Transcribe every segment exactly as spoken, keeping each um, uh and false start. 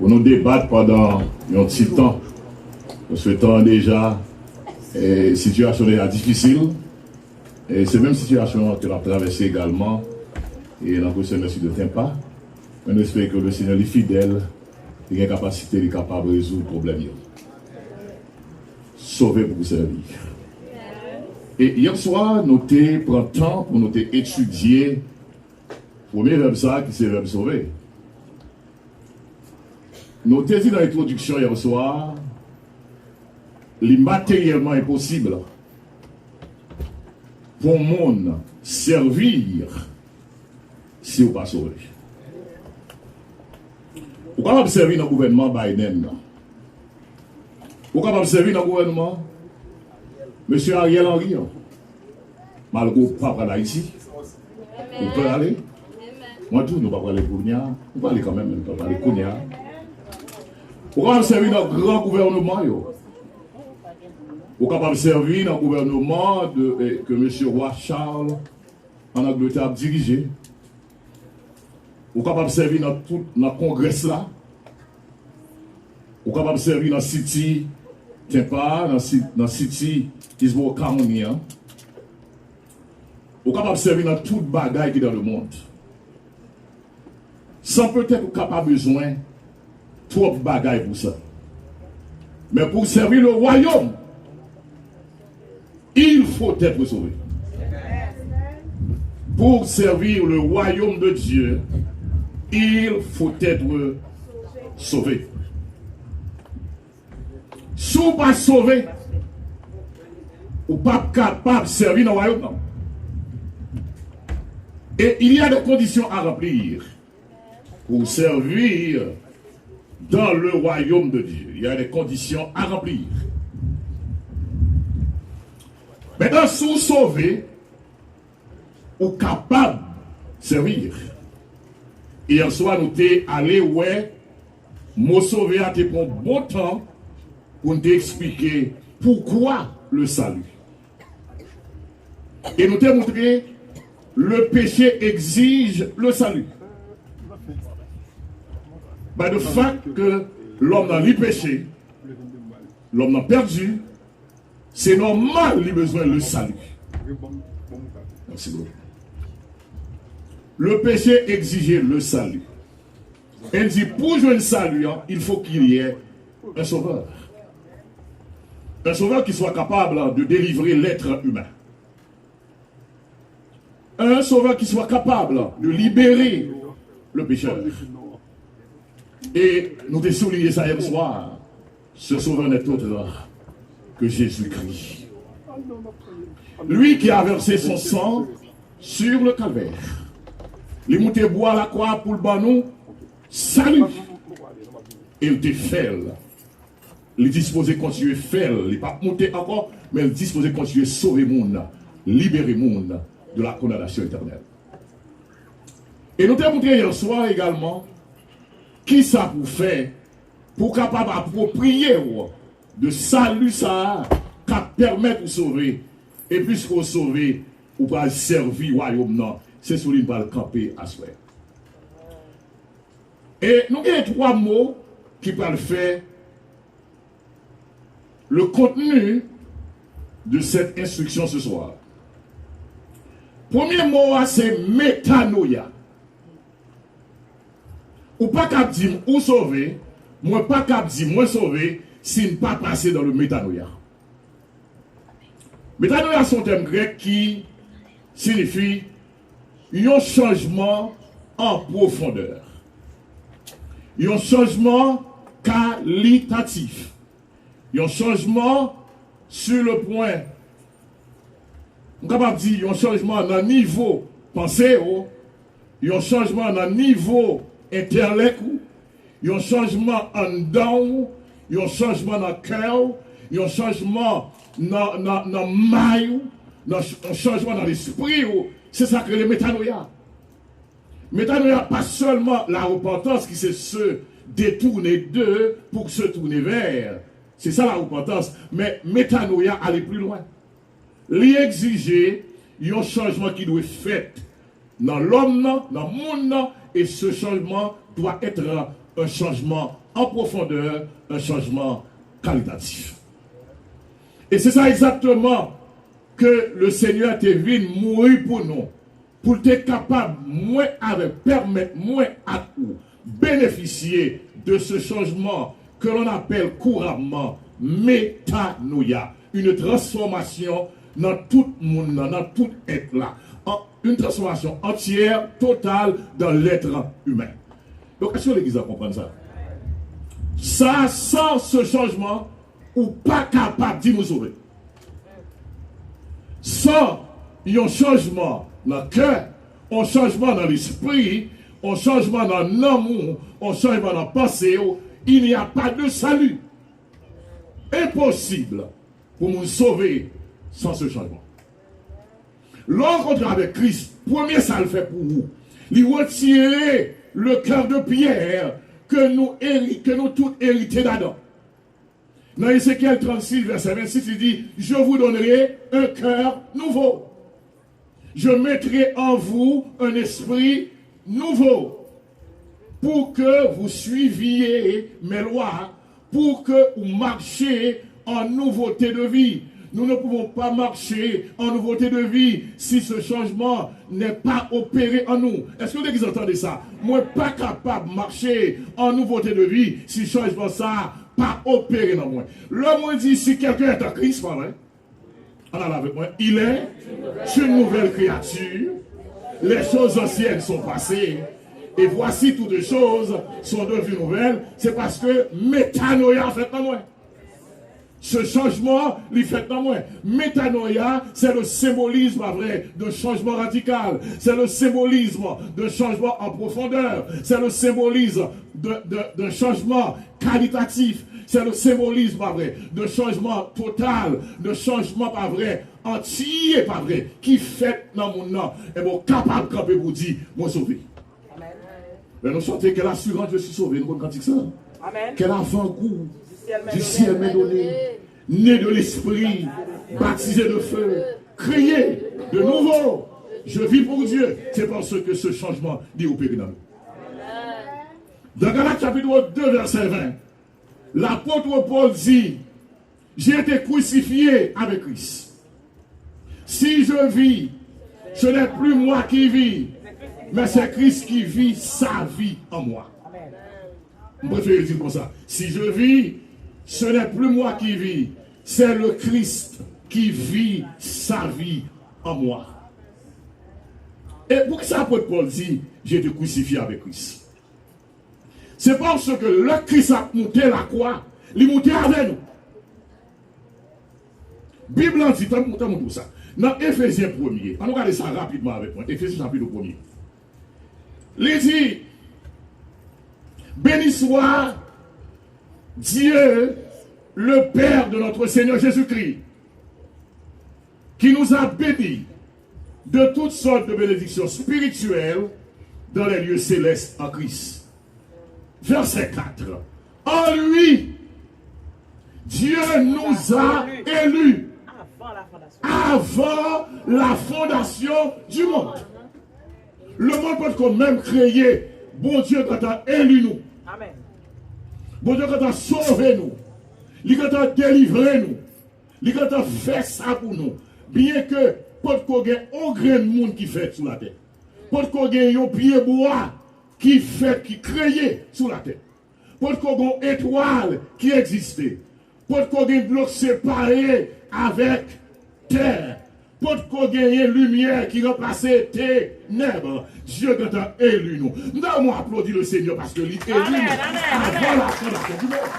Pou nou debat pandan yon ti tan, paske tan an deja, e, sitiyasyon deja difisil, e se menm sitiyasyon an ke n ap travèse egalman, e nan kesyon de Sud Tempa, men nou espere ke Lesenyè li fidèl, li gen kapasite, li kapab rezoud pwoblèm yo. Sove pou w sèvi. E yè swa, nou te pran tan pou nou te etidye premye vèb sa a ki se vèb sove. Nou te di nan entwodiksyon yè swa, li materyèlman enposib pou yon moun sèvi si w pa sove. Ou kapab sèvi nan gouvènman Biden nan. Ou kapab sèvi nan gouvènman Mesye Ariel Henry an. Malgre w pa pral Ayiti, ou prale. Mwen tou, nou pa prale kounye a. Nou prale kanmenm, men nou pa prale kounye a. Ou kapab sèvi nan gran gouvènman yo. Ou kapab sèvi nan gouvènman de, eh, ke Mesye Wa Charles ann Angletè ap dirije. Ou kapab sèvi nan tout, nan Congress la. Ou kapab sèvi nan City Tampa, nan, ci- nan City Hillsborough County an. Ou kapab sèvi nan tout bagay ki dans le monde. San petèt ou ka pa bezwen twòp bagay pou sa. Men pou sèvi le wayòm, il faut être sauvé. Pour servir le royaume de Dieu, il faut être sauvé. Si w pa sove, ou p ap kapab sèvi nan wayòm nan. Et il y a des conditions à remplir pour servir dans le royaume de Dieu. Il y a des conditions à remplir. Mentnan, si w sove, ou kapab sèvi. Yè swa, nou te ale wè mo sove a te pran bon tan pou n te eksplike poukwa le salut. E nou te montre le péché exige le salut. By the fact ke lòm nan li peche, lòm nan pèdi, se nòmal li bezwen le salut. Mèsi bokou. Le péché exige le salut. E l di, pou jwenn sali an, il faut qu'il y ait un sauveur. Un sauveur qui soit capable de délivrer l'être humain. Un sauveur qui soit capable de libérer le pécheur. E nou te souliye sa yè swa. Ce sauveur n'est autre que Jésus-Christ. Lui qui a versé son sang sur le calvaire. Li moute bwa lakwa pou l ban nou sali. E l te fè l. Li dispoze kontinye fè l. Li p ap moute ankò, men l dispoze kontinye sove moun, libere moun de la condamnation éternelle. E nou te montre yè swa egalman kisa pou fè pou w kapab apwopriye w de sali sa a k ap pèmèt ou sove. E piske w sove, ou pral sèvi wayòm nan. Se sou li n pral kanpe aswè. E nou gen twa mo ki pral fè le contenu de cette instruction ce soir. Premye mo a se metanoia. Ou pa kab di m ou sove, mwen pa kab di mwen sove si n pa pase dans le metanoia. Metanoia se yon tèm grèk ki siyifi yon chanjman an pwofondè, yon chanjman kalitatif, yon chanjman sur le point, m kapab di yon chanjman nan nivo panse w, yon chanjman nan nivo entèlèk ou, yon chanjman anndan w, yon chanjman nan kè w, yon chanjman nan, nan, nan may ou, nan ch- yon chanjman nan lespri w. Se sa k rele metanoia. Metanoia pa sèlman la repantans ki se se detourner de pour se tourner vers. Se sa la repantans. Men metanoia ale pli lwen. Li egzije yon chanjman ki dwe fèt nan lòm nan, nan moun nan, e se chanjman doit être un changement en profondeur, un changement qualitatif. E se sa egzakteman ke le Senyè te vin mouri pou nou, pou l te kapab, mwen avèk, pèmèt mwen ak ou benefisye de ce changement que l'on appelle couramment metanoia, une transformation nan tout moun nan, nan tout èt la. An, une transformation entière, totale dans l'être humain. Donk, èske legliz la konprann sa? Sa, san se chanjman, ou pa kapab di nou sove. San yon chanjman nan kè, yon chanjman nan lespri, yon chanjman nan nanm ou, yon chanjman nan panse w, il n'y a pas de salut. Enposib pou moun sove san se chanjman. Lè w rankontre avèk Kris, premye sa l fè pou ou, li retire le cœur de pierre ke nou eri-, ke nou tout erite ladan. Nan Ezekyèl trannsis, vèsè vennsis, li di, Je vous donnerai un cœur nouveau. Je mettrai en vous un esprit nouveau, pour que vous suiviez mes lois, pour que ou marchiez en nouveauté de vie. Nous ne pouvons pas marcher en nouveauté de vie si ce changement n'est pas opéré en nous. Èske legliz la tande sa? Mwen pa kapab mache an nouvote de vi si chanjman sa a pa opere nan mwen. Lè mwen di si quelqu'un est en Christ, pa vre? Ann al avèk mwen. Il est une nouvelle créature. Les choses anciennes sont passées. Et voici toutes choses sont devenues nouvelles. Se paske metanoia fèt nan mwen. Ce changement, li fèt nan mwen. Metanoia, c'est le symbolisme, pas vrai, d'un changement radical. C'est le symbolisme d'un changement en profondeur. C'est le symbolisme de, de, d'un changement qualitatif. C'est le symbolisme, pas vrai, d'un changement total, d'un changement, pas vrai, entier, pas vrai, ki fèt nan moun nan. E bon, kapab kanpe pou di, mwen sove. Lè nou chante, Quelle assurance, je suis sauvé, nou konn kantik sa. Quel avant-goût du ciel m'est donné, né de l'esprit, baptisé de feu, créé de nouveau, je vis pour Dieu. C'est parce que ce changement li opéré dans nous. Dans Galates chapitre deux, verset vingt, l'apôtre Paul dit, J'ai été crucifié avec Christ. Si je vis, ce n'est plus moi qui vis, mais c'est Christ qui vit sa vie en moi. M prefere di l konsa. Si je vis, ce n'est plus moi qui vis, c'est le Christ qui vit sa vie en moi. E poukisa apot Pòl di, J'ai été crucifié avec Christ? Se paske lè Kris ap moute lakwa, li moute avè nou. Bib lan di, tann, tann mwen pou sa. Nan Efezyen premye, ann nou gade sa rapidman avèk mwen. Efezyen chapit premye. Li di, Béni soit Dieu, le Père de notre Seigneur Jésus-Christ, qui nous a bénis de toutes sortes de bénédictions spirituelles dans les lieux célestes en Christ. Verset quatre. En lui, Dieu nous a élus avant la fondation du monde. Lemonn potko menm kreye, Bondye gentan eli nou. Bondye gentan sove nou. Li gentan delivre nou. Li gentan fè sa pou nou. Byenke potko gen on grenn moun ki fèt sou latè. Potko gen yon pye bwa ki fèt, ki kreye sou latè. Potko gen on etwal ki egziste. Potko gen dlo k separe avèk tè. Potko genyen limyè ki ranplase tenèb. Dye gentan eli nou. M ta renmen w aplodi le Senyè paske li eli nou avan la fondasyon du monde.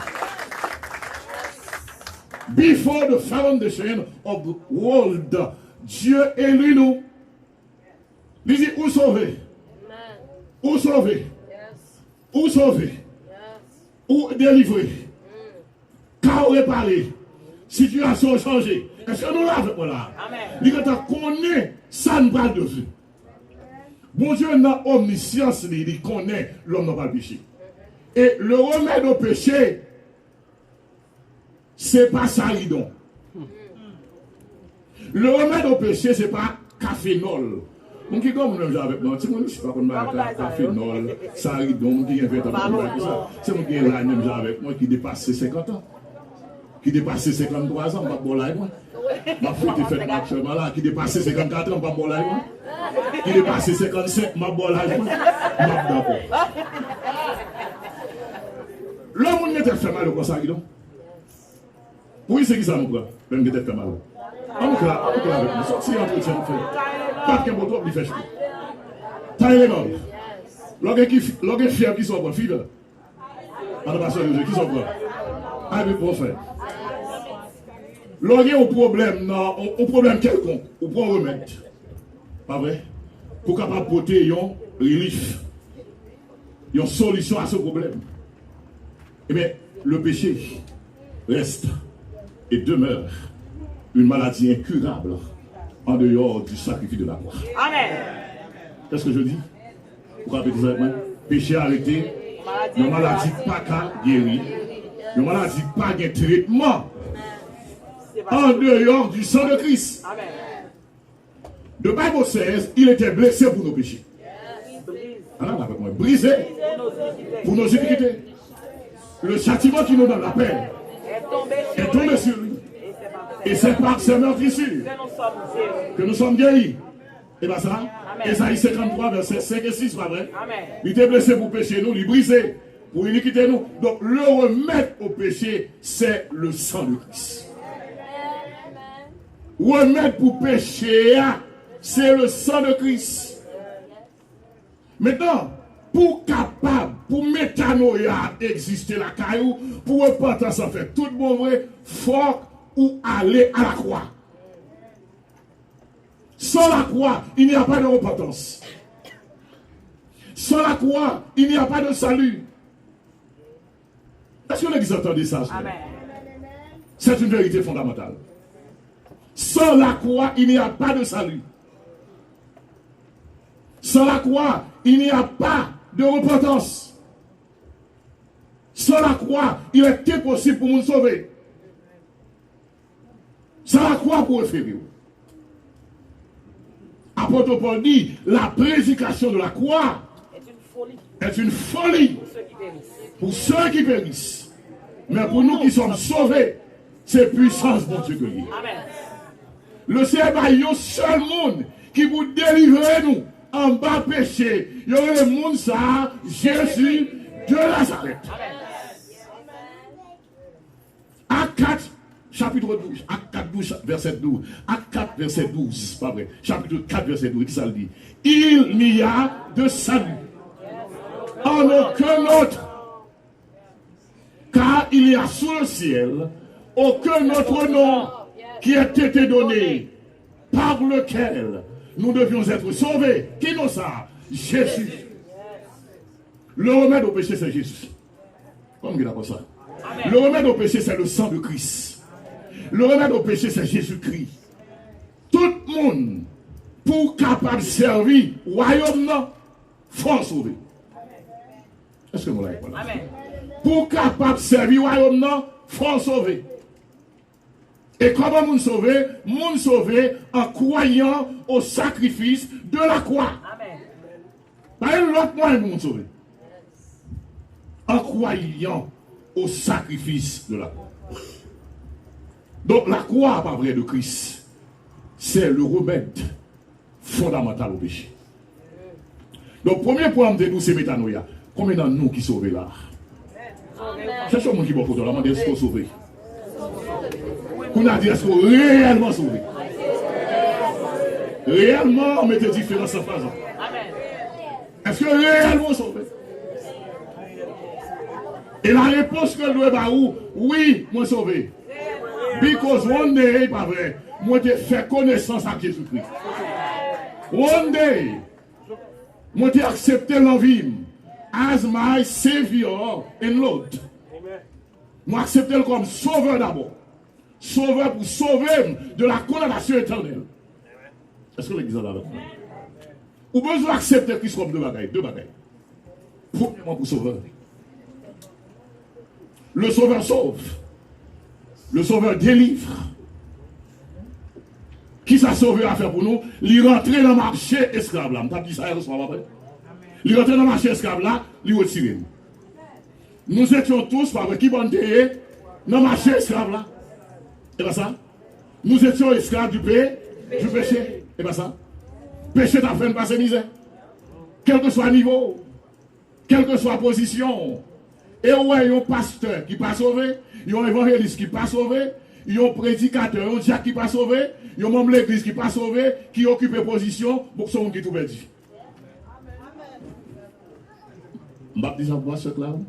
Before the foundation of the world, Dye eli nou. Li di, ou sove. Ou sove. Ou sove. Ou delivre. Ka w repare. Sitiyasyon w chanje. Èske nou la avèk mwen la? Li gentan konnen sa n pral devni. Bondye nan omnisyans li, li konnen lòm nan pral peche. E le remèd o peche, se pa saridon. Le remèd o peche, se pa kafenòl. Moun ki granmoun menm jan avèk mwen, timoun isi pa konn bagay ka, kafenòl, saridon, moun ki gen ven tan pa konn bagay konsa. Se moun ki gen laj menm jan avèk mwen, ki depase senkant an, ki depase senkanntwa zan, m p ap ba w laj mwen. M ap fete fèt mwen aktyèlman la, ki depase senkannkat an, m p ap ba w laj mwen. Ki depase senkannsenk, m ap ba w laj mwen. M ap dakò. Lè moun gen tèt fè mal yo pran saridon. Wi, se kisa nou pran? Lè m gen tèt fè mal. Ann klè, ann klè avèk mwen. Sòti entretyen nou fè. Pa t gen bon twòp, li fè chou. Tylenol. Lè w gen ki, lè w gen fyèv, kisa w pran? Fiva. Ann pase Jezi, kisa w pran? Ibuprofen. Lè w gen yon pwoblèm nan, yon, yon pwoblèm kèlkonk, ou pran remèd. Pa vre? Pou kapab pote yon relief, yon solisyon a se pwoblèm. Eh bien, le péché reste et demeure une maladie incurable en dehors du sacrifice de la croix. Amen. Qu'est-ce que je dis? Ou ka repete sa avèk mwen? Peche a rete yon maladi ki pa ka geri, yon maladi ki pa gen tretman en dehors du sang de Christ. Amen. The Bible says, il était blessé pour nos péchés. Ann avèk mwen. Brisé pour nos iniquités. Le châtiment qui nous donne la paix est tombé sur lui. Et c'est par ses meurtrissures que nous sommes guéris. E pa sa? Ezayi senkanntwa, vèsè senk e sis, pa vre? Li te blese pou peche nou, li brize pou inikite nou. Donk, le remèd o peche, se le san de Kris. Remèd pou peche a, se le san de Kris. Mentnan, pou w kapab, pou metanoya egziste lakay ou, pou repantans lan fèt tout bon vre, fòk ou ale a lakwa. Sans la croix, il n'y a pas de repentance. Sans la croix, il n'y a pas de salut. Est-ce que l'église entend ça? Amen. C'est une vérité fondamentale. Sans la croix, il n'y a pas de salut. Sans la croix, il n'y a pas de repentance. Sans la croix, il est impossible pou moun sove. Sans la croix pou refere w. Apot Pòl di, la prédication de la croix est une folie pour ceux qui périssent. Men pou nou ki sòm sove, se pwisans Bondye ke li ye. Le Senyè bay yon sèl moun ki pou delivre nou anba peche. Yo rele moun sa a Jezi de Nazarèt. Ak kat, chapit douz, Ak kat douz, vèsè douz. Ak kat, vèsè douz, pa vre. Chapit kat, vèsè douz, ki sa l di? Il n'y a de salut en aucun autre, car il n'y a sous le ciel aucun autre nom qui ait été donné par lequel nous devions être sauvés. Ki non sa? Jezi. Le remèd o peche, se Jezi. Kòman ki dakò sa? Le remèd o peche, se le san de Kris. Le remèd o peche, se Jezikri. Tout moun, pou w kapab sèvi wayòm nan, fò w sove. Èske nou la avèk mwen la? Pou w kapab sèvi wayòm nan, fò w sove. E kòman moun sove? Moun sove en croyant au sacrifice de la croix. Pa gen lòt mwayen pou moun sove. En croyant au sacrifice de la croix. Donk, lakwa a pa prè de Kris. Se le remèd fondamantal o peche. Donk, premye pwen an m te di w se metanoya. Konbyen nan nou ki sove la? Chèche yon moun ki bò kote w la, mande èske w sove. Kounye a di èske w reyèlman sove. Reyèlman, mete diferans lan fraz lan. Èske reyèlman w sove? E la repons ke l dwe ba ou, wi, mwen sove. Because one day, pa vre, mwen te fè konesans ak Jezikri. One day, mwen te aksepte l nan vi m as my Savior and Lord. Mwen aksepte l kòm Sovè dabò. Sovè pou sove m de la kondanasyon etènèl. Èske legliz la avèk mwen? Ou bezwen aksepte Kris kòm de bagay, de bagay. Premyèman, pou sovè. Le Sauveur sauve. Le Sauveur délivre. Kisa Sovè a fè pou nou? Li rantre nan mache esklav la. M t ap di sa yè swa, pa vre? Li rantre nan mache esklav la, li retire n. Nous étions tous, pa vre, ki bò n te ye? Nan mache esklav la. E pa sa? Nous étions esclaves du pé, du péché. E pa sa? Peche t ap fè n pase mizè. Kèlkeswa nivo w, kèlkeswa pozisyon w. E w wè yon pastè ki pa sove, yon evanjelis ki pa sove, yon predikatè, yon dyak ki pa sove, yon manm legliz ki pa sove, ki okipe pozisyon, bon, se yon moun ki tou pèdi. M p ap di sa pou pastè Claude.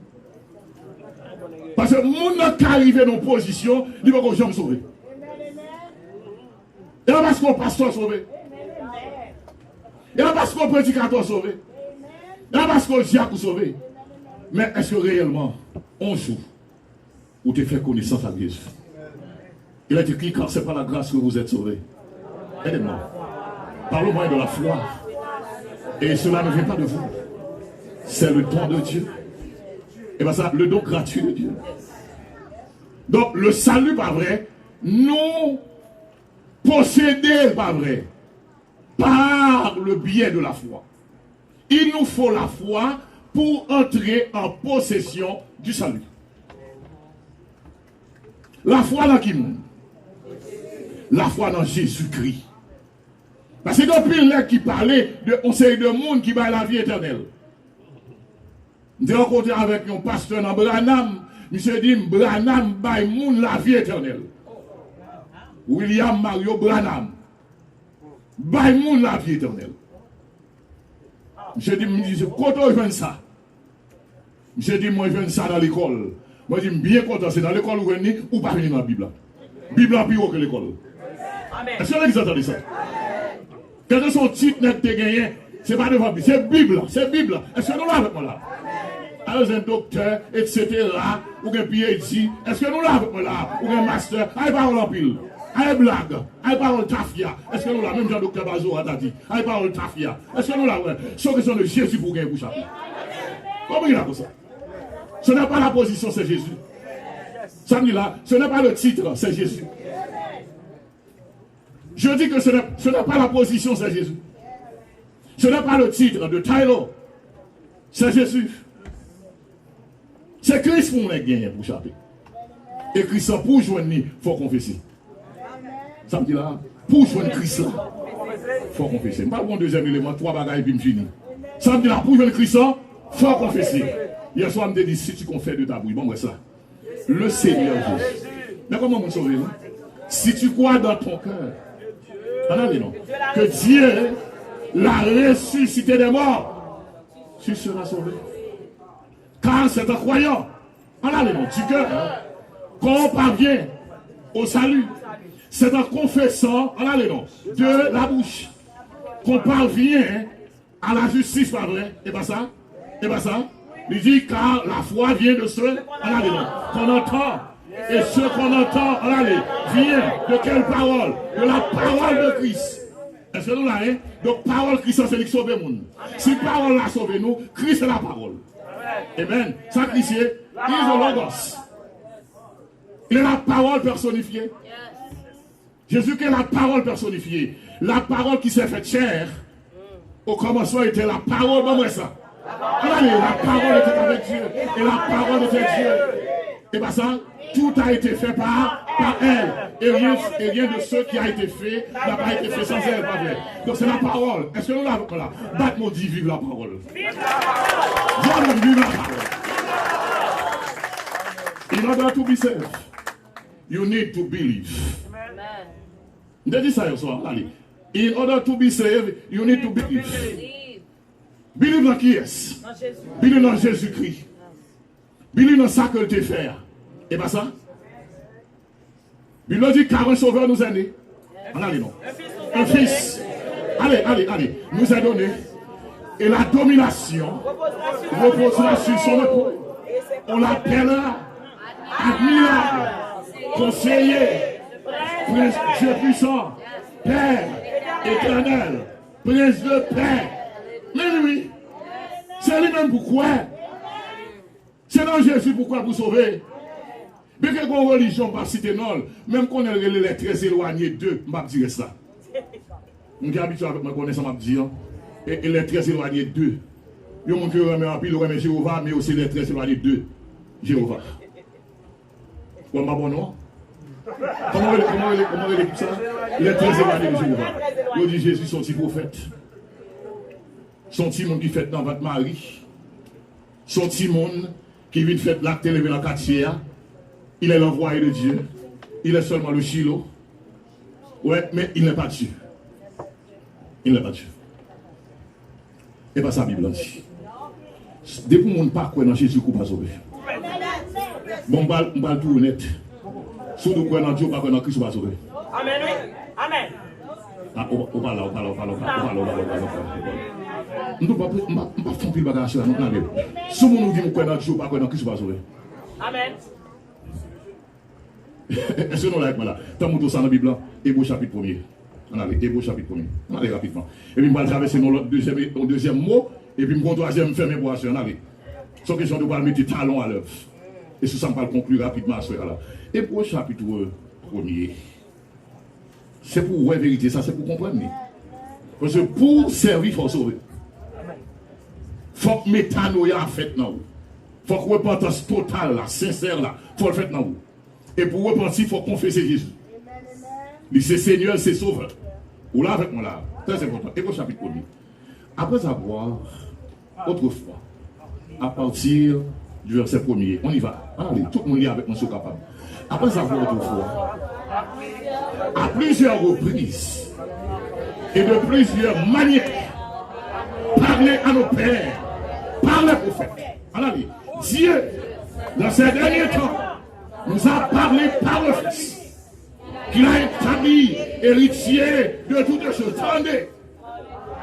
Paske moun nan ka rive nan pozisyon, li poko janm sove. E pa paske yon pastè sove. E pa paske yon predikatè sove. E pa paske yon dyak ou sove. Men èske reyèlman, yon jou, ou te fè konesans ak Jezi? Il est écrit, car c'est par la grâce que vous êtes sauvés. Aidez-moi. Par le moyen de la foi. Et cela ne vient pas de vous. C'est le don de Dieu. E pa sa, le don gratuit de Dieu. Donk, le salut, pa vre, nou posede l, pa vre, par le biais de la foi. Il nous faut la foi pour entrer en possession du salut. Lafwa nan ki moun? Lafwa nan Jezikri. Paske gen anpil nèg ki pale de yon seri de moun ki bay lavi etènèl. M te rankontre avèk yon pastè nan Branham, misye di m Branham bay moun lavi etènèl. William Mario Branham bay moun lavi etènèl. Misye di m, misye, kote w jwenn sa? Misye di m, mwen jwenn sa nan lekòl. Mwen di m, byen kontan, se nan lekòl ou jwenn li, ou pa vini nan Bib la. Bib la pi wo ke lekòl. Èske legliz la tande sa? Kèlkeswa yon tit nèg te genyen, se pa devan Bib, se Bib la, se Bib la. Èske nou la avèk mwen la? Alò, se doktè, etsetera, ou gen PhD. Èske nou la avèk mwen la? Ou gen master, ay pawòl anpil. Ay blag, ay pawòl tafya. Èske nou la? Menm jan doktè Bazora ta di, ay pawòl tafya. Èske nou la? Wè, se yon kesyon de Jezi pou w genyen pou chape. Konprann la konsa. Ce n'est pas la position, c'est Jésus. Sa m di la, ce n'est pas le titre, c'est Jésus. Je dis que ce n'est, ce n'est pas la position, c'est Jésus. Ce n'est pas le titre, the title, c'est Jésus. Se Kris pou nèg genyen pou chape. E Kris lan pou jwenn li, fò konfese. Sa m di la, pou jwenn Kris la, fò konfese. M pral pran dezyèm eleman, twa bagay, epi m fini. Sa m di la, pou jwenn Kris lan, fò konfese. Yè swa m te di, si tu confesses de ta bouche, bon, mwen sa. Le Seigneur Jésus. Men kòman moun sove, non? Si tu crois dans ton cœur, ann ale non, que Dieu l'a ressuscité des morts, tu seras sauvé. Car c'est en croyant, ann ale non, du cœur, qu'on parvient au salut. C'est en confessant, ann ale non, de la bouche, qu'on parvient à la justice, pa vre? E pa sa? E pa sa? Li di, car la foi vient de ce, ann ale non, qu'on entend. Et ce qu'on entend, ann ale, vient de quelle parole? De la parole de Christ. Èske nou la, en? Donk, pawòl Kris lan, se li k sove moun. Si pawòl la sove nou, Kris se lapawòl. Amen. Sa Kris ye? He's the Logos. Il est la parole personnifiée. Jésus qui est la parole personnifiée. La parole qui s'est faite chair. Au commencement était la parole, ban mwen sa. Ann ale, la parole était avec Dieu. Et la parole était Dieu. E pa sa? Tout a été fait par, par elle. Et rien, et rien de ce qui a été fait n'a pas été fait sans elle, pa vre? Donk, se lapawòl. Èske nou la avèk mwen la? Bat men w, di, viv lapawòl. Di, viv lapawòl. In order to be saved, you need to believe. M te di sa yè swa, ann ale. In order to be saved, you need to believe. Believe nan kiyès? Believe nan Jezikri. Believe nan sa ke l te fè a. E pa sa? Bib la di, car un sauveur nous est né. Ann ale non. Un fils. Ale, ale, ale. Nous est donné. Et la domination reposera sur son épaule. On l'appellera admirable, conseiller, prince, Dieu puissant, Père éternel, prince de paix. Men wi, se li menm pou kwè. Se nan Jezi pou kwè pou sove. Byenke gen yon relijyon m p ap site non l, men m konnen l rele les très éloignés d'eux, m p ap di rès la. Moun ki abitye avèk mwen konnen sa m ap di an. E, e les très éloignés de. Yon moun ke yo renmen anpil, yo renmen Jewova, men yo se les très éloignés de Jewova. Bon, m pa bon non. Kòman rele, kòman rele, kòman rele ekip sa? Les très éloignés de Jewova. Yo di Jezi se yon ti pwofèt. Se yon timoun ki fèt nan vant Mari. Se yon timoun ki vin fèt la, ki te leve nan katye a. Il est l'envoyé de Dieu. Il est seulement le Shilo. Ouais, mais il n'est pas Dieu. Il n'est pas Dieu. E pa sa Bib lan di. Depi yon moun pa kwè nan Jezi, ou pa sove. Bon, m pral, m pral tou onèt. Si w di w kwè nan Dye, ou pa kwè nan Kris, ou pa sove. Amèn, wi. Amèn. Ah, ou, ou pa la, ou pa la, ou pa la, ou pa la, ou pa la, ou pa la, ou pa la, ou pa la. M tou pa, m pa, m pa fè anpil bagay aswè a, non, n ale. Si yon moun ou di m ou kwè nan Dye, ou pa kwè nan Kris, ou pa sove. Amèn. Èske nou la avèk mwen la? Tann mwen tou sa nan Bib lan, Ebre chapit premye. Ann ale, Ebre chapit premye. Ann ale rapidman. Epi m pral travèse yon lòt dezyèm, yon dezyèm mo, epi m gon twazyèm m fèmen pou aswè. Ann ale. Se yon kesyon de pral mete talon a lèv. E sou sa m pral konkli rapidman aswè a la. Ebre chapit premye. Se pou w wè verite sa, se pou w konprann li. Paske pou w sèvi, fò w sove. Fòk metanoya a fèt nan ou. Fòk repantans total la, sensè la, fò l fèt nan ou. E pou w repanti, fòk konfese Jezi. Li se Senyè, se Sovè. Ou la avèk mwen la. Trè enpòtan. Ebre chapit premye. Après avoir, autrefois, à partir du verset premier, on y va. Ann ale, tout moun li avèk mwen si w kapab. Après avoir autrefois, à plusieurs reprises et de plusieurs manières, parlé à nos pères par les prophètes. Ann ale, Dieu, dans ces derniers temps, nous a parlé par le Fils, qu'il a établi héritier de toutes choses. Tande,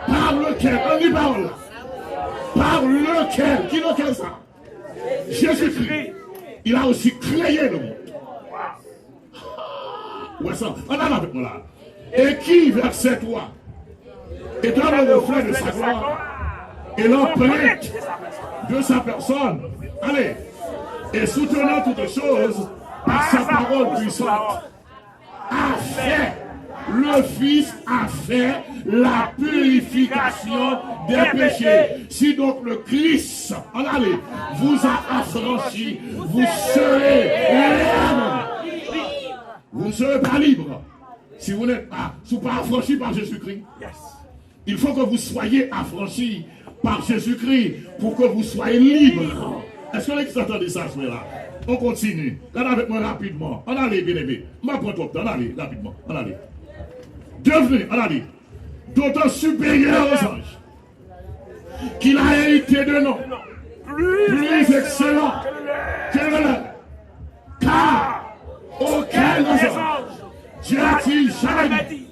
par lequel, ann li pawòl la. Par lequel, ki lequel sa? Jésus-Christ. Il a aussi créé le monde. Ou wè sa? Ann ale avèk mwen la. Et qui, verset trois, étant le reflet de sa gloire et l'empreinte de sa personne, allez, et soutenant toutes choses par sa parole puissante, a fait, le Fils a fait la purification des péchés. Si donc le Christ, ann ale, vous a affranchi, vous serez libre. Vous ne serez pas libre si vous n'êtes pas, si vous pas affranchi par Jésus-Christ. Il faut que vous soyez affranchis par Jésus-Christ pour que vous soyez libres. Èske legliz la tande sa aswè la? On continue. Gade avèk mwen rapidman. Ann ale, byeneme. M pa pran twòp tan. Ann ale, rapidman. Ann ale. Devenu, ann ale. D'autant supérieur aux anges, qu'il a hérité de noms plus excellents que le leur. Car auquel des anges Dieu a-t-il jamais dit,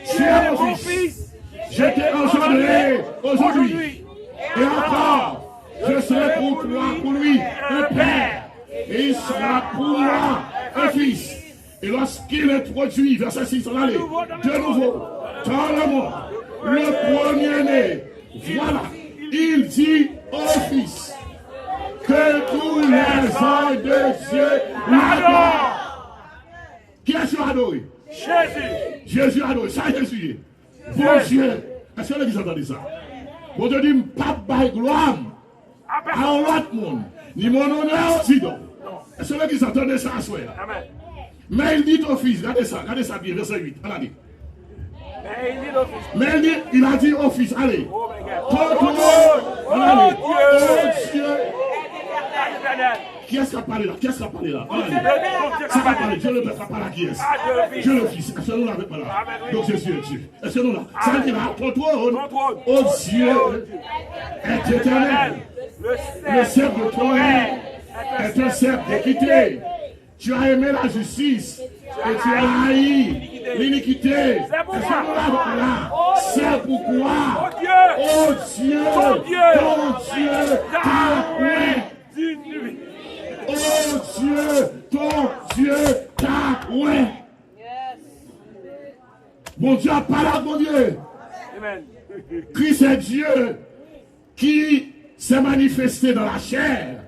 tu es mon fils, je t'ai engendré aujourd'hui. Et encore, je serai pour toi, pour lui, un père, et il sera pour moi un fils. Et lorsqu'il introduit, verset six, ann ale, de nouveau dans le monde, le premier-né, voilà, il dit au Fils que tous les anges de Dieu l'adorent. Kiyès yo adore? Jezi. Jezi adore. Sa Jezi ye. Bondye. Èske legliz la tande sa? Bondye di, m p ap bay glwa m a yon lòt moun, ni mon honneur aux idoles. Èske legliz la tande sa aswè a? Amèn. Men il dit au Fils, gade sa, gade sa byen, vèsè uit, ann ale. Men il dit au Fils. Men il dit, il a dit au Fils, ale. Oh my God. Ton trône, ann ale. Oh Dieu. Kiyès k ap pale la? Kiyès k ap pale la? Ann ale. Sa k ap pale? Dieu le Père k ap pale a kiyès? Dieu le Fils. Èske nou la avèk mwen la? Donk Jezi e Dye. Èske nou la? Sa l di la, ton trône, ô Dieu, est éternel. Le sceptre de ton règne est un sceptre d'équité. Tu as aimé la justice et tu as haï l'iniquité. Èske nou la avèk mwen la? C'est pourquoi, ô Dieu, ton Dieu t'a oint. Ô Dieu, ton Dieu t'a oint. Bondye ap pale ak Bondye. Amen. Christ est Dieu qui s'est manifesté dans la chair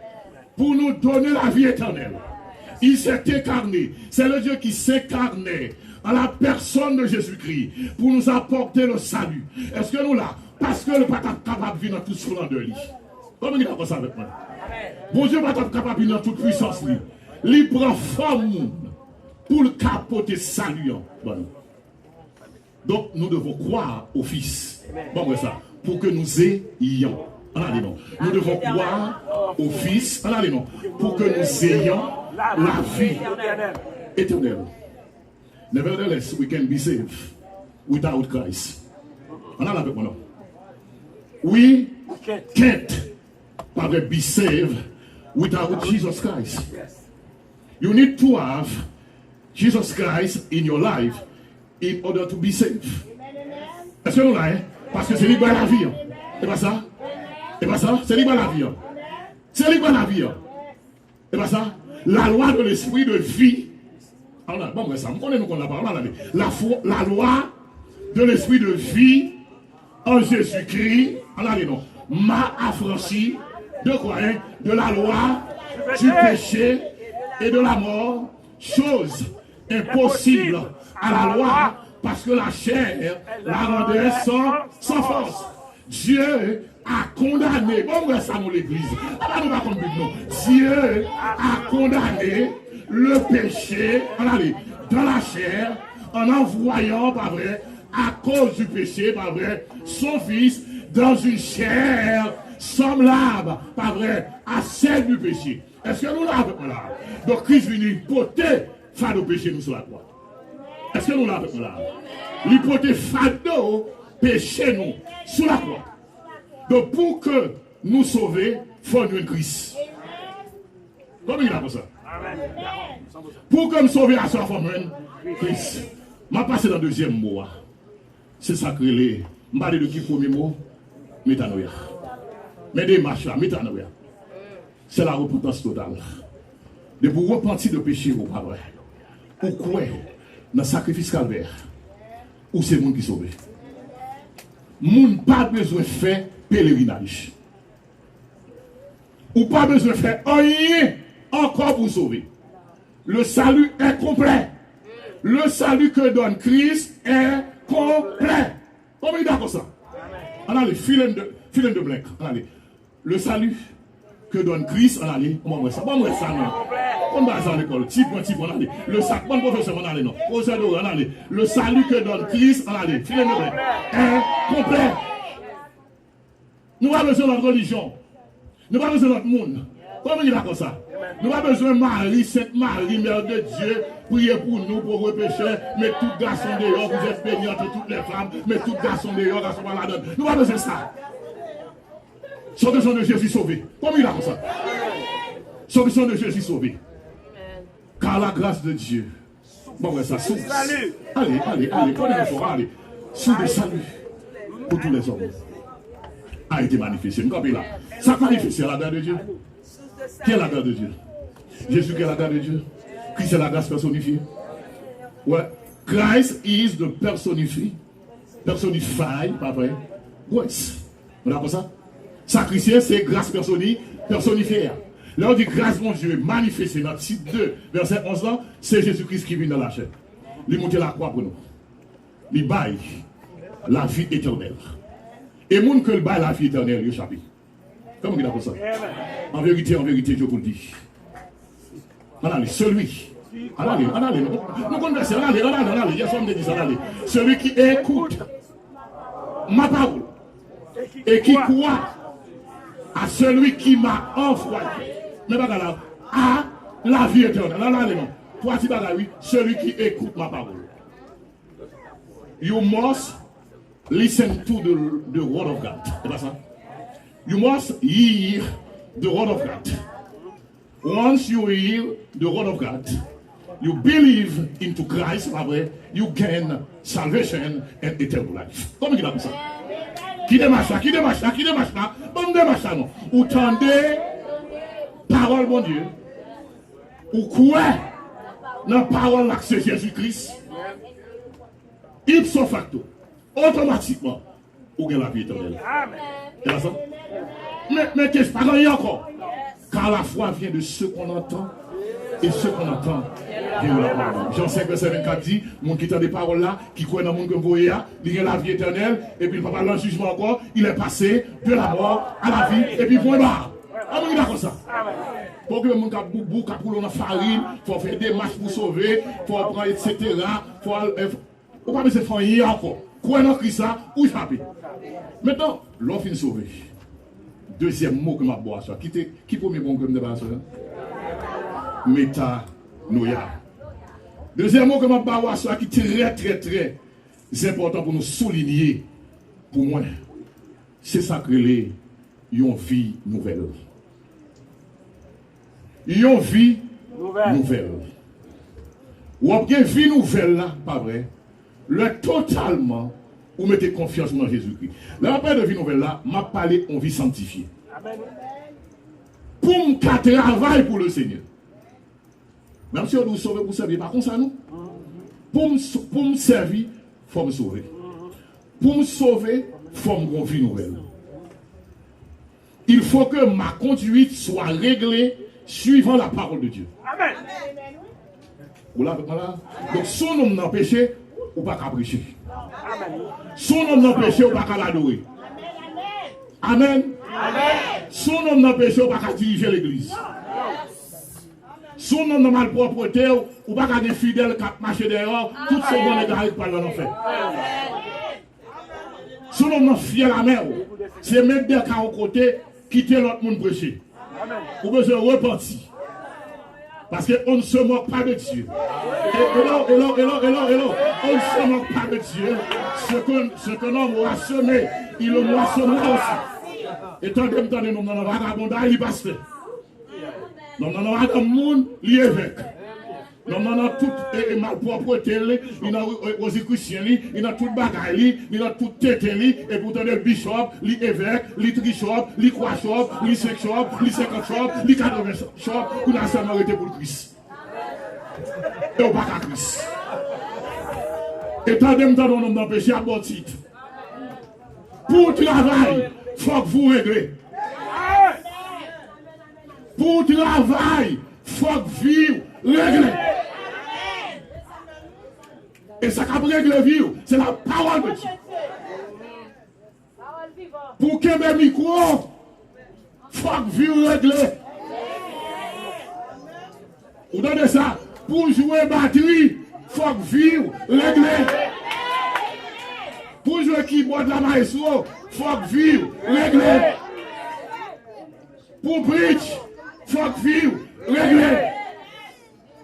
pour nous donner la vie éternelle. Il s'est incarné. C'est le Dieu qui s'incarnait en la personne de Jésus-Christ pour nous apporter le salut. Èske nou la? Paske li pa t ap kapab vin nan tout splandè li. Konbyen ki dakò sa avèk mwen? Bondye pa t ap kapab vin nan tout pwisans li. Li pran fòm moun pou l ka pote sali an ban nou. Donc, nous devons croire au Fils. Bon, mwen sa. Pour que nous ayons. Ann ale non. Nous devons croire au Fils. Ann ale non. Pour que nous ayons la vie éternelle. Nevertheless, we can be saved without Christ. Ann ale avèk mwen non. We can't, pa vre, be saved without Jesus Christ. You need to have Jesus Christ in your life in order to be saved. Èske nou la, en? Paske se li k bay lavi an. E pa sa? E pa sa? Se li k bay lavi an. Se li k bay lavi an. E pa sa? La loi de l'esprit de vie. Ann ale, bon, mwen sa, m konnen nou konn lapawòl, ann ale. La foi, la loi de l'esprit de vie en Jésus-Christ, ann ale non, m'a affranchi de quoi, hein? De la loi, du péché et de la mort, chose impossible à la loi, parce que la chair la rendait sans, sans force. Dieu a condamné. Bon, mwen sa, nou legliz. Apa nou pa konn Bib non. Dieu a condamné le péché, ann ale, dans la chair, en envoyant, pa vre, à cause du péché, pa vre, son Fils dans une chair semblable, pa vre, à celle du péché. Èske nou la avèk mwen la? Donk, Kris vini pote fado peche nou sou lakwa. Èske nou la avèk mwen la? Li pote fado peche nou sou lakwa. Donk, pou ke nou sove, fò n jwenn Kris. Konbyen ki dakò sa? Pou ke m sove aswè, fò m jwenn Kris. M ap pase nan dezyèm mo a. Se sa k rele, m pale de ki premye mo? Metanoia. Men demach la, metanoia. Se la repantans total. Depi w repanti de peche ou, pa vre, ou kwè nan sakrifis Kalvè, ou se moun ki sove. Moun pa bezwen fè pelerinaj. Ou pa bezwen fè anyen ankò pou w sove. Le salut est complet. Le salut que donne Christ est complet. Konbyen ki dakò sa? Ann ale, fill in the, fill in the blank. Ann ale. Le salut que donne Christ, ann ale. Ban mwen sa, ban mwen sa non. Konn bagay sa lekòl. Ti pwen, ti pwen, ann ale. Le sa, ban pwofesè, ann ale non. Pwofesè Dore, ann ale. Le salut que donne Christ, ann ale. Fill in the blank. Est complet. Nou pa bezwen lòt relijyon. Nou pa bezwen lòt moun. Konbyen ki dakò sa? Nou pa bezwen Mari, Sent Mari, Mère de Dieu, priye pou nou, pòv pechè, met tout gason deyò, vous êtes bénie entre toutes les femmes, met tout gason deyò, gason pa ladann. Nou pa bezwen sa. Sauve son de Jésus sauvé. Konbyen ki dakò sa? Sauve son de Jésus sauvé. Car la grâce de Dieu Bon, wè sa, sou. Ale, ale, ale, konnen fò, ale. Sou de salut pour tous les hommes a été manifesté. M kanpe la. Sa k manifeste la grâce de Dieu. Qui est la grâce de Dieu? Jésus qui est la grâce de Dieu. Christ est la grâce personnifiée. Ouais. Christ is the personifi-, personify, pa vre? Grace. Nou dakò sa? Sa Kris ye, se gras pèsoni-, pèsonifye a. Lè yo di gras Bondye manifeste nan Tit de, vèsè onz lan, se Jezi Kris ki vin nan lachè. Li moute lakwa pou nou. Li bay lavi etènèl. E moun ke l bay lavi etènèl yo chape. Kòman ki dakò sa? En vérité, en vérité, je vous le dis. Ann ale, celui. Ann ale, ann ale. Nou, nou konn vèsè, ann ale, ann ale, ann ale. Yè swa m te di sa, ann ale. Celui qui écoute ma parole et qui croit à celui qui m'a envoyé. Men bagay la, a la vie éternelle. Ann ale non. Twa ti bagay, wi. Celui qui écoute ma parole. You must listen to the, the word of God. E pa sa? You must hear the word of God. Once you hear the word of God, you believe into Christ, pa vre, you gain salvation and eternal life. Kòman ki la pou sa? Ki demach la? Ki demach la? Ki demach la? Ban m demach la non. Ou tande pawòl Bondye. Ou kwè nan pawòl la k se Jezi Kris. Ipso facto, otomatikman, ou gen lavi etènèl. E la sa? Men, men ke pa gen anyen ankò. Car la foi vient de ce qu'on entend. Et ceux qu'on entend verront la gloire de Dieu. Jan senk, vèsè vennkat di, moun ki tande pawòl la, ki kwè nan moun ke m voye a, li gen lavi etènèl, epi l pa pral nan jijman ankò, il est passé de la mort à la vie, epi pwen ba. Ann moun ki dakò sa? Pa okipe moun k ap boubou, k ap woule w nan farin, fò w fè demach pou w sove, fò w pran, etsetera, fò w al, eh, ou pa bezwen fè anyen ankò. Kwè nan Kris la, ou chape. Mentnan, lè w fin sove, dezyèm mo ke m ap ba w aswè a, ki te, ki premye mo ke m te ba w aswè a? Metanoia. Dezyèm mo ke m ap ba w aswè a ki trè, trè, trè enpòtan pou nou soulinye pou mwen, se sa k rele yon vi nouvèl. Yon vi nouvèl. W ap gen vi nouvèl la, pa vre, lè totalman ou mete konfyans ou nan Jezikri. Lè m ap pale de vi nouvèl la, m ap pale yon vi sanktifye. Pou m ka travay pou Lesenyè. Menm si yo di w sove pou sèvi, e pa konsa non. Pou m, pou m sèvi, fò m sove. Pou m sove, fò m gon vi nouvèl. Il faut que ma conduite soit réglée suivant la parole de Dieu. Amen. Ou la avèk mwen la? Donk, si w nonm nan peche, ou pa ka preche. Si w nonm nan peche, ou pa ka adore. Amen. Si w nonm nan peche, ou pa ka dirije legliz. Si w nonm nan malpwòpte w, ou pa ka gen fidèl k ap mache dèyè w, tout se bon egare k pral nan lanfè. Si w nonm nan fyèl amè w, se met de ka yon kote, kite lòt moun preche. Ou bezwen repanti. Parce que on ne se moque pas de Dieu. Et, hello, hello, hello, hello, hello. On ne se moque pas de Dieu. Ce que, ce qu'un homme aura semé, il le moissonnera aussi. E tande m, tande nonm nan nan vagabonday, li pastè. Nonm nan nan madanm moun, li evèk. Nonm nan nan tout, e, e, malpwòpte li, li nan, e, rozikrisyen li, li nan tout bagay li, li nan tout tete li, epi w tande l bichòp, li evèk, li trichòp, li kwa chòp, li senk chòp, li senkant chòp, li katreven chòp, kounye a sèlman rete pou l Kris. E w pa ka Kris. E tande m, tande yon nonm nan peche ap ba w tit. Pou w travay, fòk vi w regle. Pou w travay, fòk vi w regle. E sa k ap regle vi w, se la pawòl de Dye. Pou w kenbe mikwo, fòk vi w regle. Ou tande sa? Pou w jwe batri, fòk vi w regle. Pou w jwe kibòd la, maestro, fòk vi w regle. Pou w preach, fòk vi w regle.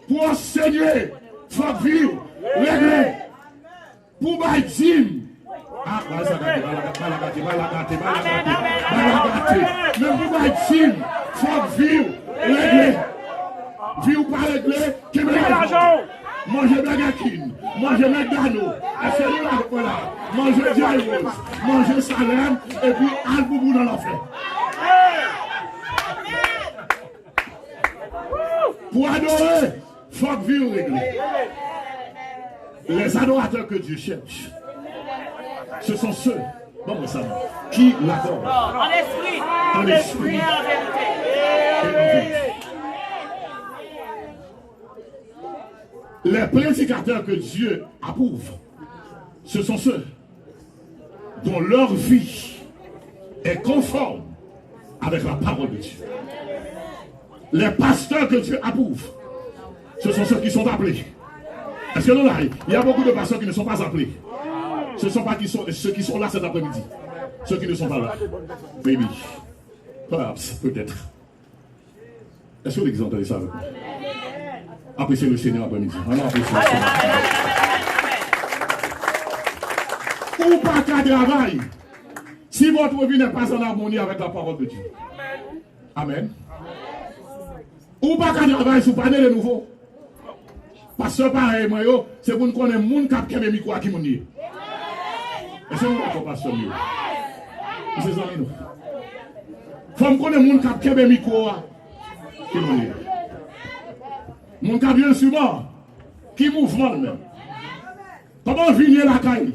Pou w ansenye, fòk vi w regle. Pou bay dim. Ah, bay sa gate, bay la gate, bay la gate, bay la gate, bay la gate, bay la gate. Menm pou bay dim, fòk vi w regle. Vi w pa regle, kenbe lajan w. Manje Burger King, manje McDonald, èske nou la, manje Gyros, manje Salem, epi al boubou nan lanfè. Pou adore, fòk vi w regle. Les adorateurs que Dieu cherche, ce sont ceux, bon, mwen sa, qui l'adorent en esprit, en esprit et en vérité. Les prédicateurs que Dieu approuve, ce sont ceux dont leur vie est conforme avec la parole de Dieu. Les pasteurs que Dieu approuve, ce sont ceux qui sont appelés. Est-ce que nous là, il y a beaucoup de pasteurs qui ne sont pas appelés? Ce sont pas qui sont, ceux qui sont là cet après-midi. Ceux qui ne sont pas là. Maybe. Perhaps, peut-être. Èske legliz la tande sa avèk mwen? Apresye le Seigneur après-midi. Ann apresye le Seigneur. Ou pa ka travay si votre vie n'est pas en harmonie avec la parole de Dieu. Amen. Ou pa ka travay si w pa ne le nouvo. Pastè parèy mwen yo, se pou n konnen moun k ap kenbe mikwo a ki moun li ye. Èske nou dakò, pastè m yo? Mwen se zanmi nou. Fò m konnen moun k ap kenbe mikwo a ki moun li ye. Moun k ap jwe enstriman, ki mouvman l menm? Kòman vi l ye lakay li?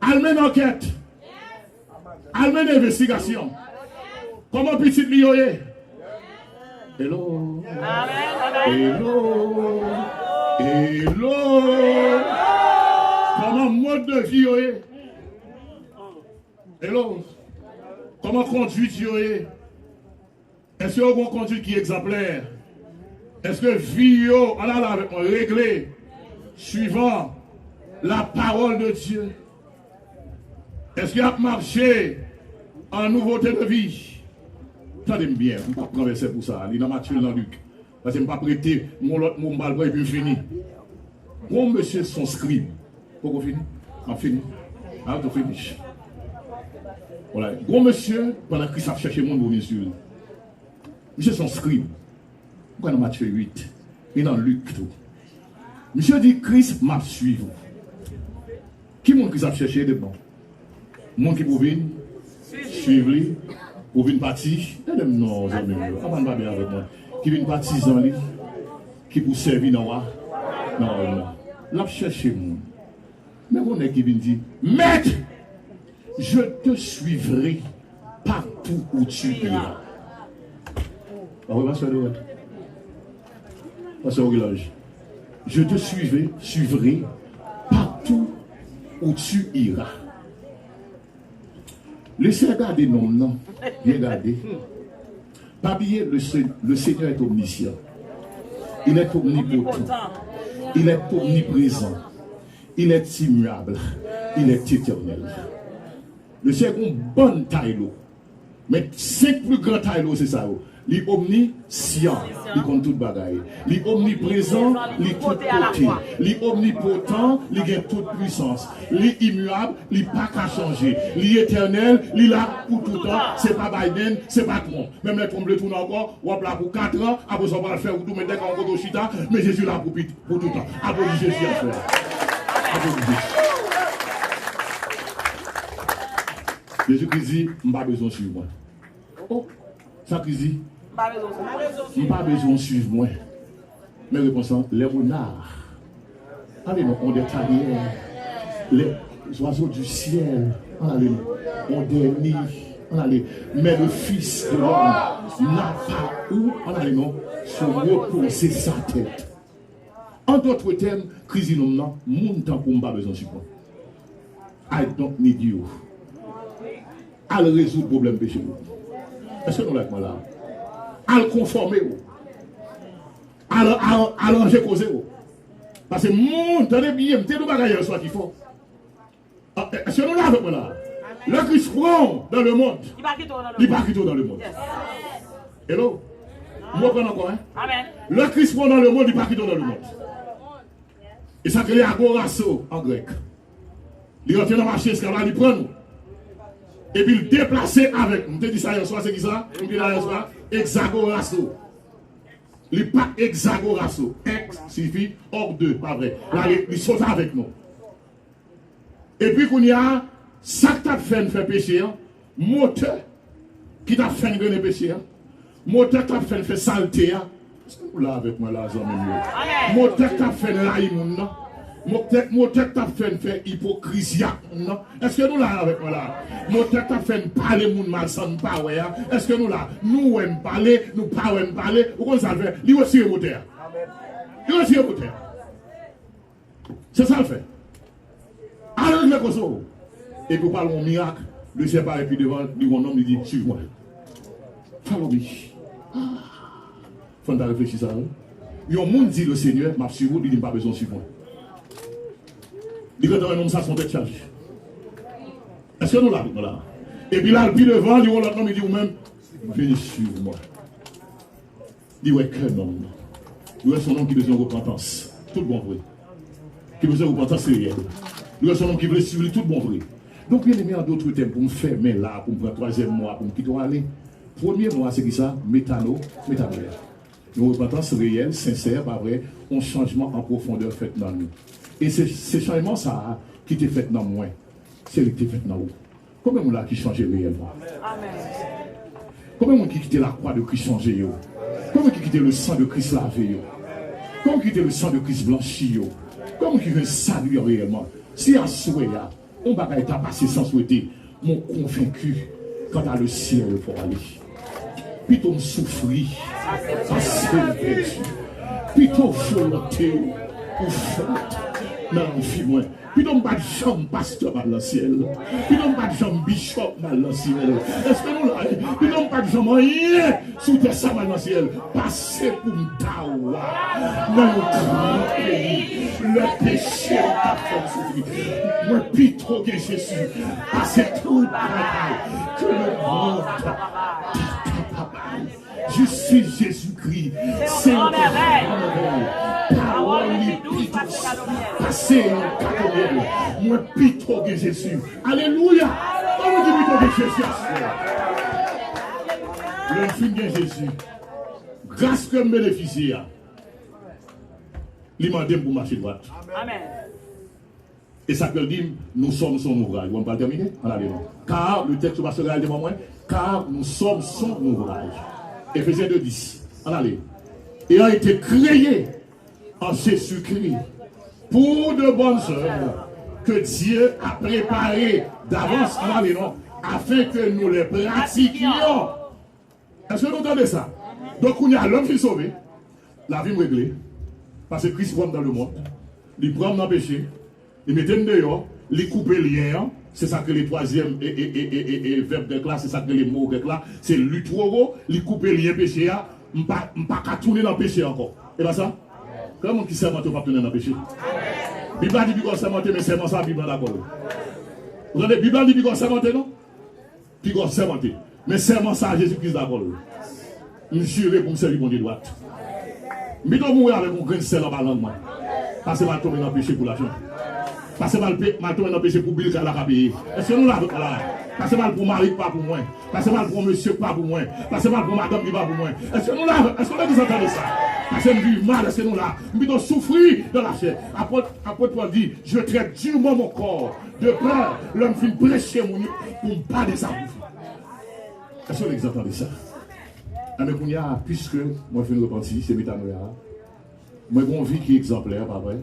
Al mennen ankèt. Al mennen envestigasyon. Kòman pitit li yo ye? Hello. Hello. Hello. Kòman mòd de vi yo ye? Hello. Kòman konduit yo ye? Èske yo gen yon konduit ki egzanplè? Èske vi yo, ann ale avèk mwen, regle suivant la parole de Dieu? Èske y ap mache an nouvote de vi? Tande m byen, m p ap pran vèsè pou sa, li nan Matye, l nan Lik. Paske m p ap rete, m gon lòt mo m pral pran epi m fini. Gon mesye se yon skrib. Poko fini? M ap fini. I have to finish. Voilà. Gon mesye, pandan Kris ap chèche moun pou vin swiv li. Misye se yon skrib. Ou ka nan Matye uit. E nan Lik tou. Misye di, Kris, m ap swiv ou. Ki moun Kris ap chèche devan? Moun ki pou vin swiv li, pou vin pati, tande m non, zanmi m yo, aprann pa byen avèk mwen, ki vin patizan li, ki pou sèvi nan wa, nan wa nan. L ap chèche moun. Men gon nèg ki vin di, Maître, je te suivrai partout où tu iras. Pa vre, pastè Dorèt? Pastè Orilaj. Je te suivrai, suivrai partout où tu iras. Lesyèl gade nonm nan, byen gade. Pa bliye, le, Se- le Seigneur est omniscient. Il est omnipotent. Il est omniprésent. Il est immuable. Il est éternel. Lesyèl gon bann taylo. Men senk pli gran taylo se sa yo. Li omnisyan, li konn tout bagay. Li omniprezan, li tout kote. Li omnipotan, li gen tout pwisans. Li imyab, li pa ka chanje. Li etènèl, li la pou toutan. Se pa Biden, se pa Trump. Menm lè Trump vle tounen ankò, w ap la pou katran, apre sa w pral fè wout ou, men dèk an kote w chita, men Jezi la pou pit. Pou toutan. Aplodi Jezi aswè a. Aplodi Jezi. Jezi Kris di, m pa bezwen w swiv mwen. Oh, sa Kris di? M pa bezwen w swiv mwen. Men repons lan, les renards, allez non, ont des tanières. Les oiseaux du ciel, ann ale non, ont des nids, ann ale. Mais le Fils de l'homme n'a pas où, ann ale non, se reposer sa tête. An dòt tèm, Kris di nonm nan, moun tankou m pa bezwen sipò. I don't need you. Al rezoud pwoblèm peche w. Èske nou la ak mwen la? Al konfòme w. Al, al, al ranje koze w. Paske moun, tande byen, m te di w bagay yè swa ki fò. Ah, èske nou la avèk mwen la? Lè Kris pran w dans le monde, li pa kite w dans le monde. Hello? M reprann ankò, hein? Lè Kris pran w dans le monde, li pa kite w dans le monde. E sa k rele agorazo an grèk. Li rantre nan mache esklav la, li pran nou. Epi l deplase avèk nou. M te di sa yè swa, se ki sa? M te di la yè swa, egzagorazo. Li pa egzagorazo. Ex siyifi hors de, pa vre. La, li, li sot avèk nou. Epi kounye a, sa k t ap fè n fè peche an, motè ki t ap fè n grennen peche an, motè k t ap fè n fè salte a, èske nou la avèk mwen la, zanmi m yo? Motè k t ap fè n rayi moun nan, motè, motè k t ap fè n fè ipokrizi ak moun nan, èske nou la avèk mwen la? Motè k t ap fè n pale moun mal san n pa wè a, èske nou la? Nou wè m pale, nou pa wè m pale, ou konn sa l fè? Li retire motè a. Li retire motè a. Se sa l fè. Al regle koze w. Epi w pral wè yon mirak. Lesyèl parèt pi devan, li wè yon nonm, li di, suiv mwen. Follow me. Ah. Fò n ta reflechi sa, wi. Yon moun di, le Senyè, m ap suiv ou, li di, m pa bezwen w suiv mwen. Li gentan wè nonm sa se yon tèt chaje. Èske nou la avèk mwen la? Epi l al pi devan, li wè yon lòt nonm, li di, ou menm, vini suiv mwen. Li wè kè nonm nan. Li wè se yon nonm ki bezwen repantans tout bon vre. Ki bezwen repantans reyèl. Li wè se yon nonm ki vle suiv li tout bon vre. Donk, byeneme, an dòt tèm, pou m fèmen la, pou m pran twazyèm mo a, pou m kite w ale, premye mo a, se ki sa? Metano, metanoia. Yon repantans reyèl, sensè, pa vre, yon chanjman an pwofondè fèt nan nou. E se, se chanjman sa a ki te fèt nan mwen, se li ki te fèt nan ou. Konbyen moun la ki chanje reyèlman? Konbyen moun ki kite lakwa de Kris chanje yo? Konbyen ki kite le sang de Christ lave yo? Konbyen ki kite le sang de Christ blanchi yo? Konbyen ki jwenn sali an reyèlman? Si aswè a, yon bagay ta pase san swete, mon konvenki, kanta le syèl pou ale. Pito m soufri pase m pèdi. Pito volonte w ou fèt nan lavi mwen. Pito m pa t janm pastè m al nan syèl. Pito m pa t janm bichòp m al nan syèl. Èske nou la? Pito m pa t janm anyen sou tè sa m al nan syèl. Pase pou m ta w a nan yon gran peyi. Lè peche m t ap fè m soufri. Mwen pito gen Jezi pase tout bagay ke lemonn ta kapab bay. Jistis Jezikri se yon gran nouvèl. Pawòl li pi dous pase yon kato myèl. Mwen pito gen Jezi. Alelouya! Kòman di pito gen Jezi aswè? Lè m fin gen Jezi, gras ke m benefisye a, li mande m pou m mache dwat. E sa ke l di m, nous sommes son ouvrage. Bon, m pral tèmine. Ann ale non. Car, le texte pastoral de mwen, car nous sommes son ouvrage. Éphésiens deux dix. Ann ale. Ayant été créés en Jésus-Christ pour de bonnes œuvres que Dieu a préparées d'avance, ann ale non, afin que nous les pratiquions. Èske nou tande sa? Donk, kounye a, lè m fin sove, lavi m regle. Paske Kris pran m nan lemonn. Li pran m nan peche. Li mete m deyò. Li koupe lyen an. Se sa k rele twazyèm e, e, e, e, e, e vèb grèk la. Se sa k rele mo grèk la. Se lutroro. Li koupe lyen peche a. M pa, m pa ka tounen nan peche ankò. E pa sa? Gen moun ki sèmante yo p ap tounen nan peche. Bib la di piga w sèmante, men sèman sa, Bib la dakò l. Ou tande? Bib la di piga w sèmante, non? Piga w sèmante. Men sèman sa a, Jezi Kris dakò l. M jire pou m sèvi Bondye dwat. M pito mouri avèk yon grenn sèl anba lang mwen. Pase m al tonbe nan peche pou lajan. Pase m al pe-, m al tonbe nan peche pou bil kay la ka peye. Èske nou la avèk mwen la? Pase m al pran mari k pa pou mwen. Pase m al pran mesye k pa pou mwen. Pase m al pran madanm ki pa pou mwen. Èske nou la avèk mwen? Èske legliz la tande sa? Pase m viv mal, èske nou la? M pito soufri dans la chair. Apot, apot Pòl di, je traite durement mon corps. De pè, lè m fin preche moun yo, pou m pa dezaprove. Èske legliz la tande sa? Enben, kounye a, piske mwen fin repanti, se metanoya a, mwen gen yon vi ki egzanplè, pa vre,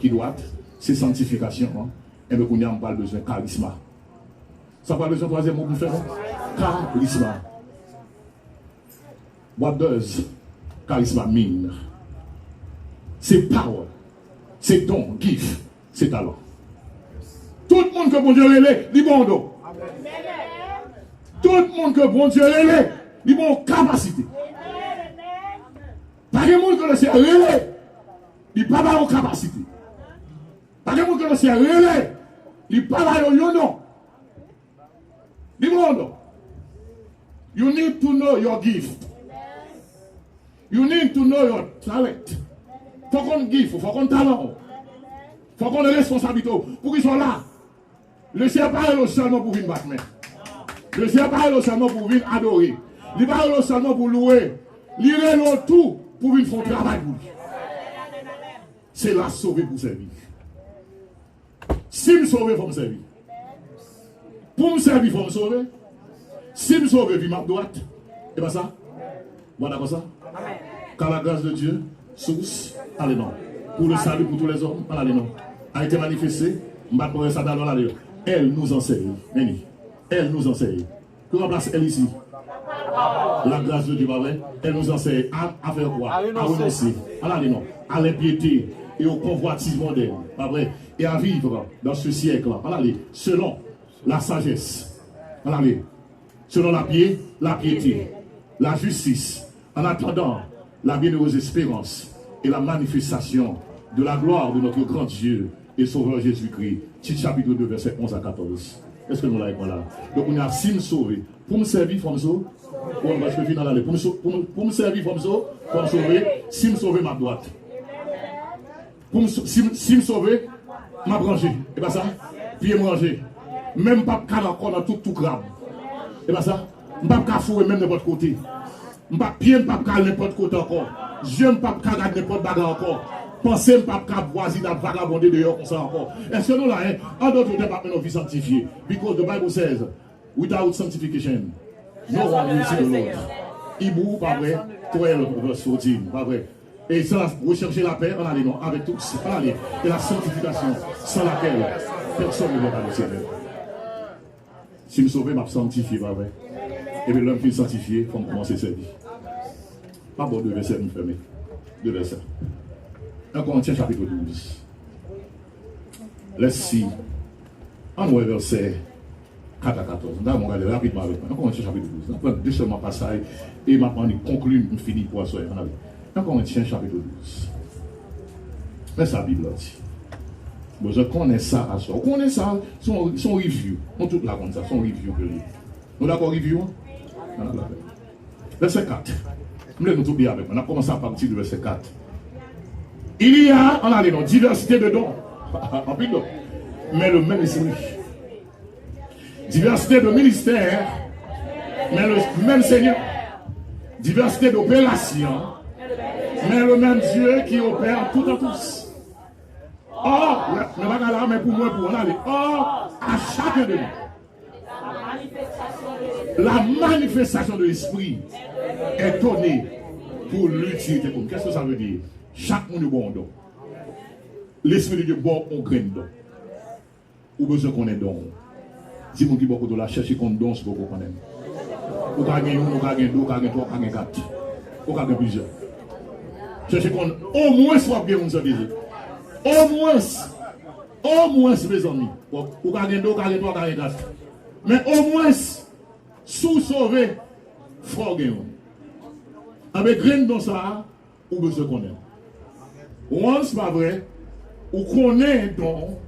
ki dwat, se sanktifikasyon an. Enben, kounye a, m pral bezwen karisma. Sa pral bezwen twazyèm mo pou m fè, non? Karisma. What does charisma mean? Se power, se don, gift, se talan. Tout moun ke Bondye rele, li ba w don. Tout moun ke Bondye rele, li ba w kapasite. Pa gen moun ke Lesenyè rele, li pa ba yo kapasite. Pa gen moun ke Lesenyè rele, li pa ba yo yon don. Li ba w yon don. You need to know your gift. You need to know your talent. Fò w konn gift ou, fò w konn talan w. Fò w konn responsablite w. Poukisa w la? Lesenyè pa rele w sèlman pou w vin bat men. Lesenyè pa rele w sèlman pou w vin adore. Li pa rele w sèlman pou w louwe. Li rele w tou pou w vin fè yon travay pou li. Se la sove pou sèvi. Si m sove, fò m sèvi. Pou m sèvi, fò m sove. Si m sove, vi m ap dwat. E pa sa? Ou pa dakò sa? Car la grâce de Dieu, source, ale non. Pour le salut pour tous les hommes, ale non. A été manifestée, m pa t pran sa talè, ale. Elle nous enseigne. Men li. Elle nous enseigne. Ki ranplase elle isi? La grâce de Dieu, pa vre? Elle nous enseigne à, à faire quoi? À renoncer. Al ale non. À l'impiété et aux convoitises mondaines, pa vre? Et à vivre dans ce siècle. Al ale. Selon la sagesse. Al ale. Selon la pié-, la piété, la justice, en attendant la bienheureuse espérance et la manifestation de la gloire de notre grand Dieu et Sauveur Jésus-Christ. Tit chapitre deux, verset onze à quatorze. Èske nou la avèk mwen la? Donk, kounye a, si m sove, pou m sèvi, fò m sove. Bon, m prèske fin al ale. Pou m so-, pou m, pou m sèvi, fò m so-, fò m sove. Si m sove, m ap dwat. Pou m so-, si, m- si m sove, m ap ranje. E pa sa? Pye m ranje. Men m p ap kal ankò nan tout tou krab. E pa sa? M p ap ka foure men m nenpòt kote. M p ap, pye m p ap ka al nenpòt kote ankò. Zye m p ap ka gad nenpòt bagay ankò. Panse m p ap ka vwazine ap vagabonde deyò konsa ankò. Èske nou la, en? An dòt tèm, m ap mennen yon vi sanktifye. Because the Bible says, without sanctification, no one will see the Lord. Hebrew, pa vre, twelve verse fourteen, pa vre. Et sans rechercher la paix, en allant avec tous, en allant, et la sanctification, sans laquelle personne ne verra le Seigneur. Si m sove, m ap sanktifye, pa vre. Epi lè m fin sanktifye, fò m kòmanse sèvi. M ap ba w de vèsè pou m fèmen. De vèsè. En Korentyen chapit douz. Lètsi. Ann wè vèsè kat a katòz. M ta renmen w gade rapidman avèk mwen. En Korentyen chapit douz. N ap pran de sèlman pasaj e m ap annik konkli, m fini pou aswè a. Ann ale. En Korentyen chapit douz. Men sa Bib la di. Bezwen konnen sa aswè. Ou konnen sa, se yon, se yon review. Nou tout la konn sa, se yon review ke l ye. Nou dakò review an? Ann ale avèk mwen. Vèsè kat. M vle nou tout li avèk mwen. N ap kòmanse apati de vèsè kat. Il y a, ann ale non, diversité de dons. Anpil don. Mais le même esprit. Diversité de ministères, mais le même Seigneur. Diversité d'opérations, mais le même Dieu qui opère tout en tous. Or, men bagay la, men pou mwen, pou ann ale. Or, à chacun de nous, la manifestation de l'esprit est donnée pour l'utilité commune. Qu'est-ce que ça veut dire? Chak moun yo ba w yon don. Lespri de Dye ba w yon grenn don. Ou bezwen konnen don w. Di moun ki bò kote w la, chèche konn don w si w poko konnen l. Ou ka gen youn, ou ka gen de, ou ka gen twa, ou ka gen kat. Ou ka gen plizyè. Chèche konn omwens w ap gen youn san dezi. Omwens. Omwens, mezanmi. Ou ka gen de, ou ka gen twa, ou ka gen kat. Men omwens, si w sove, fò w gen youn. Anben, grenn don sa a, ou bezwen konnen. Once, pa vre, ou konnen don,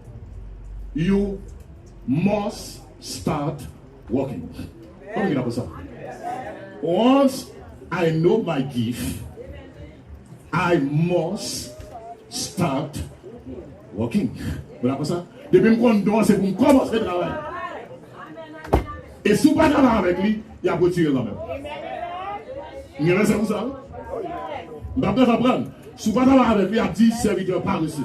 you must start working. Kòman ki n ap sa? Once I know my gift, I must start working. Ou dakò sa? Depi m konn don an, se pou m kòmanse travay. E si w pa travay avèk li, y ap retire l kanmenm. M gen vèsè pou sa, wi. M p ap bezwen pran l. Si w pa travay avèk li, y ap di sèvitè parese.